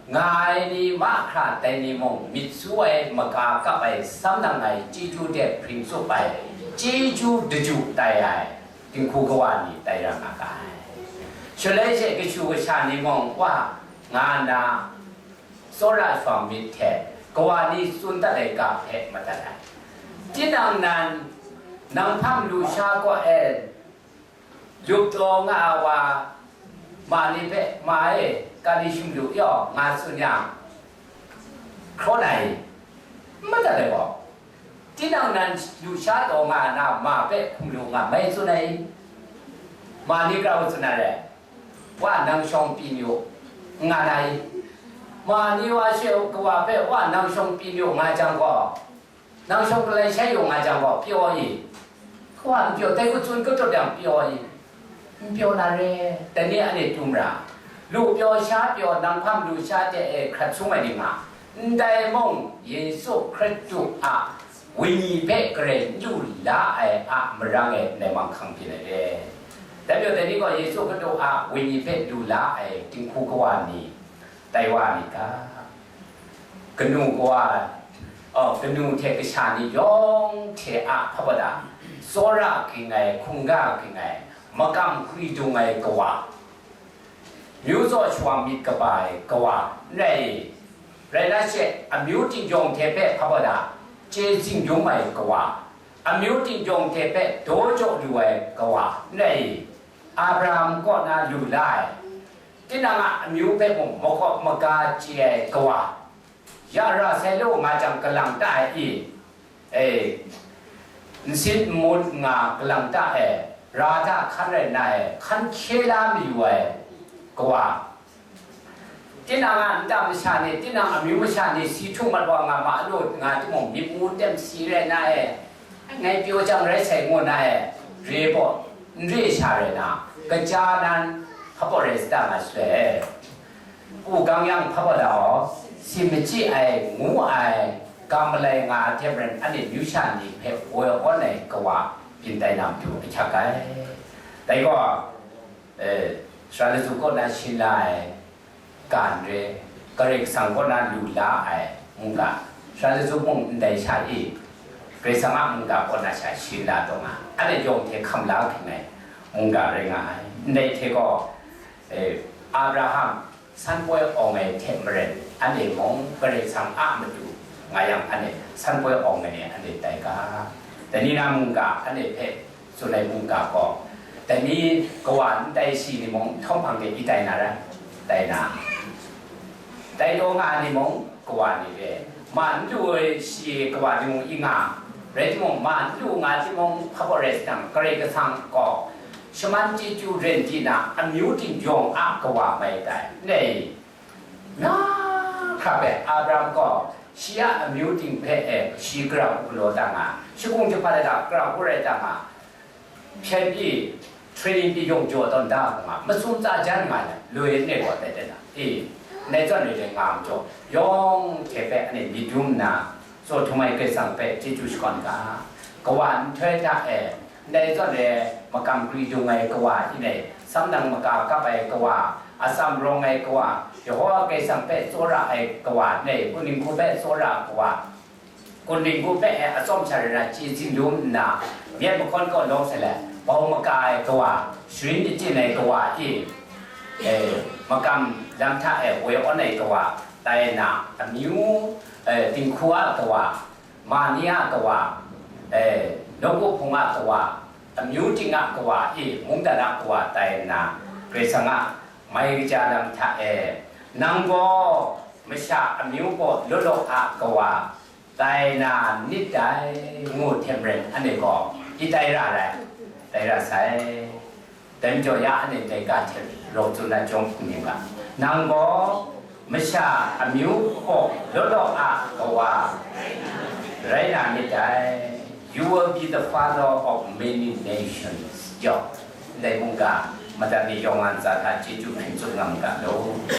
nga ai ni mahkra dai ni mung, myit su ai, maga kap ai, sam nang ai, chyeju hte hpring tsup ai, chyeju daju tai ai, dinghku kawa ni tai ra nga ga ai. Shaloi she kashu kasha ni mung, wa nga nna, tsawra shawng myit hte kawa ni tsun dat ai ga hpe madat ai. Tinang nan, nang hpang lusha kaw e lup taw nga ai wa, ma ni hpe, "Ma e, kani shim lu yaw?" nga tsun yang, hkraw na i? N madat ai gaw, tinang nan lusha taw nga na ma hpe hkum lu nga mai tsun ai? Ma ni grau tsun na re? "Wa, nang shawng pyi mi u," nga na i? Ma ni wa she kawa hpe, "Wa, nang shawng pyi mi u," nga jang gaw, "Nang shawng galai shai yu," nga jang gaw, pyaw i? Kawa n pyaw, dai hku tsun katut yang pyaw i? N pyaw na re, dai ni anhte tu mara. Lu pyaw sha pyaw, nang hpang lusha hte e hkrat sung ai ni nga, ndai mung Yesu Hkristu a Wenyi hpe garai n lu la ai a marang e ndai manghkang byin ai re. Dai majaw, dai ni gaw Yesu Hkristu a Wenyi hpe lu la ai dinghku kawa ni tai wa ai myit ga, kanu kawa, oh, kanu hte kasha ni yawng hte a hpa bada, tsawra ging ai, hkungga ging ai, makam hkri dung ai kawa, myu tsaw shawa myit kaba ai kawa n rai i? Rai na she, amyu ting-yawng hte hpe hpa bada, chye zingyum ai kawa, amyu ting-yawng hte hpe daw jaw lu ai kawa n rai i? Abraham kaw na lu la ai, tinang a amyu hpe mung makawp maga chye ai kawa, ya ra sai law nga jang, kalang ta ai i? E, nsin nmut nga kalang ta e, ra hta hkan rai nna e, hkan hkye la mayu ai kawa, tinang a nta masha ni, tinang amyu masha ni si htung mat wa nga ma lu nga timung, myit mu tem si rai nna e, ngai pyaw jang rai sai ngu nna e, re baw, n re sha rai na, kaja nan hpa baw rai sa ta nga shaloi, u gang yang hpa baw da gaw, si machyi ai, ngu ai, ga malai nga ai hte maren, anhte myu sha ni hpe woi awn ai kawa byin tai na matu ahkyak ai. Dai gaw, eh, Sara Laju kaw na shin la ai ga n re, Karai Kasang kaw na lu la ai mungga, Sara Laju mung ndai sha i, Karai Kasang a mungga kaw na sha shin la taw nga, anhte yawng hte hkam la hkring ai mungga rai nga ai. Ndai hte gaw, eh, Abraham san poi awng ai hte maren, anhte mung Karai Kasang a matu nga yang, anhte san poi awng ai ni anhte tai ga, dai ni na mungga anhte hpe tsun ai mungga gaw, dai ni kawa n tai shi ni mung, htawng hpang de i tai na rai? Tai na. Tai taw nga ai ni mung, kawa ni re. Ma n lu ai shi kawa ni mung i nga, rai timung, ma n lu nga timung, hpa baw rai sa yang, Karai Kasang gaw shaman chyeju ren di na, amyu ting-yawng a kawa mai tai. Ndai, na hkra hpe Abraham gaw shi a amyu ting hpe e shi grau galaw ta nga, shakung jahpa lata grau rai ta nga, hpyen pyi, training pyi, yawng jaw tawn da hkra nga, masum tsa jan nga ai, loi langai gaw tai tai na, e, ndai zawn ni dai nga majaw, yawng hte hpe anhte myit dum nna, tsaw htum ai Karai Kasang hpe chyeju shakawn ga, kawa nhtoi hta e, ndai zawn e, makam hkri dung ai kawa, i ndai, sam nang maga kap ai kawa, atsam rawng ai kawa, Yehova Karai Kasang hpe tsawra ai kawa, ndai, kunning hku hpe tsawra ai kawa, kunning hku hpe e atsawm sha rai na chye zinglum nna, myit mahkawn kaw lawm sai let, bau maga ai kawa, sharin achyin ai kawa e, e, makam lam hta e woi awn ai kawa, tai na, amyu, e, dinghku a kawa, ma ni a kawa, e, nawku hpung a kawa, amyu ting a kawa e, mungdan a kawa tai nna, Karai Kasang a mai kaja lam hta e, nang gaw masha amyu gaw law law a kawa, tai na nit dai, ngu hte maren, anhte gaw i tai ra rai, tai ra sai. Dai majaw ya anhte dai ga hte rau tsun na jawng hpung ning ga, nang gaw masha amyu gaw law law a kawa rai na nit dai. You will be the father of many nations. Yawng, ndai mungga, madat ni yawng a ntsa hta chyeju hpring tsun nga mu ga law.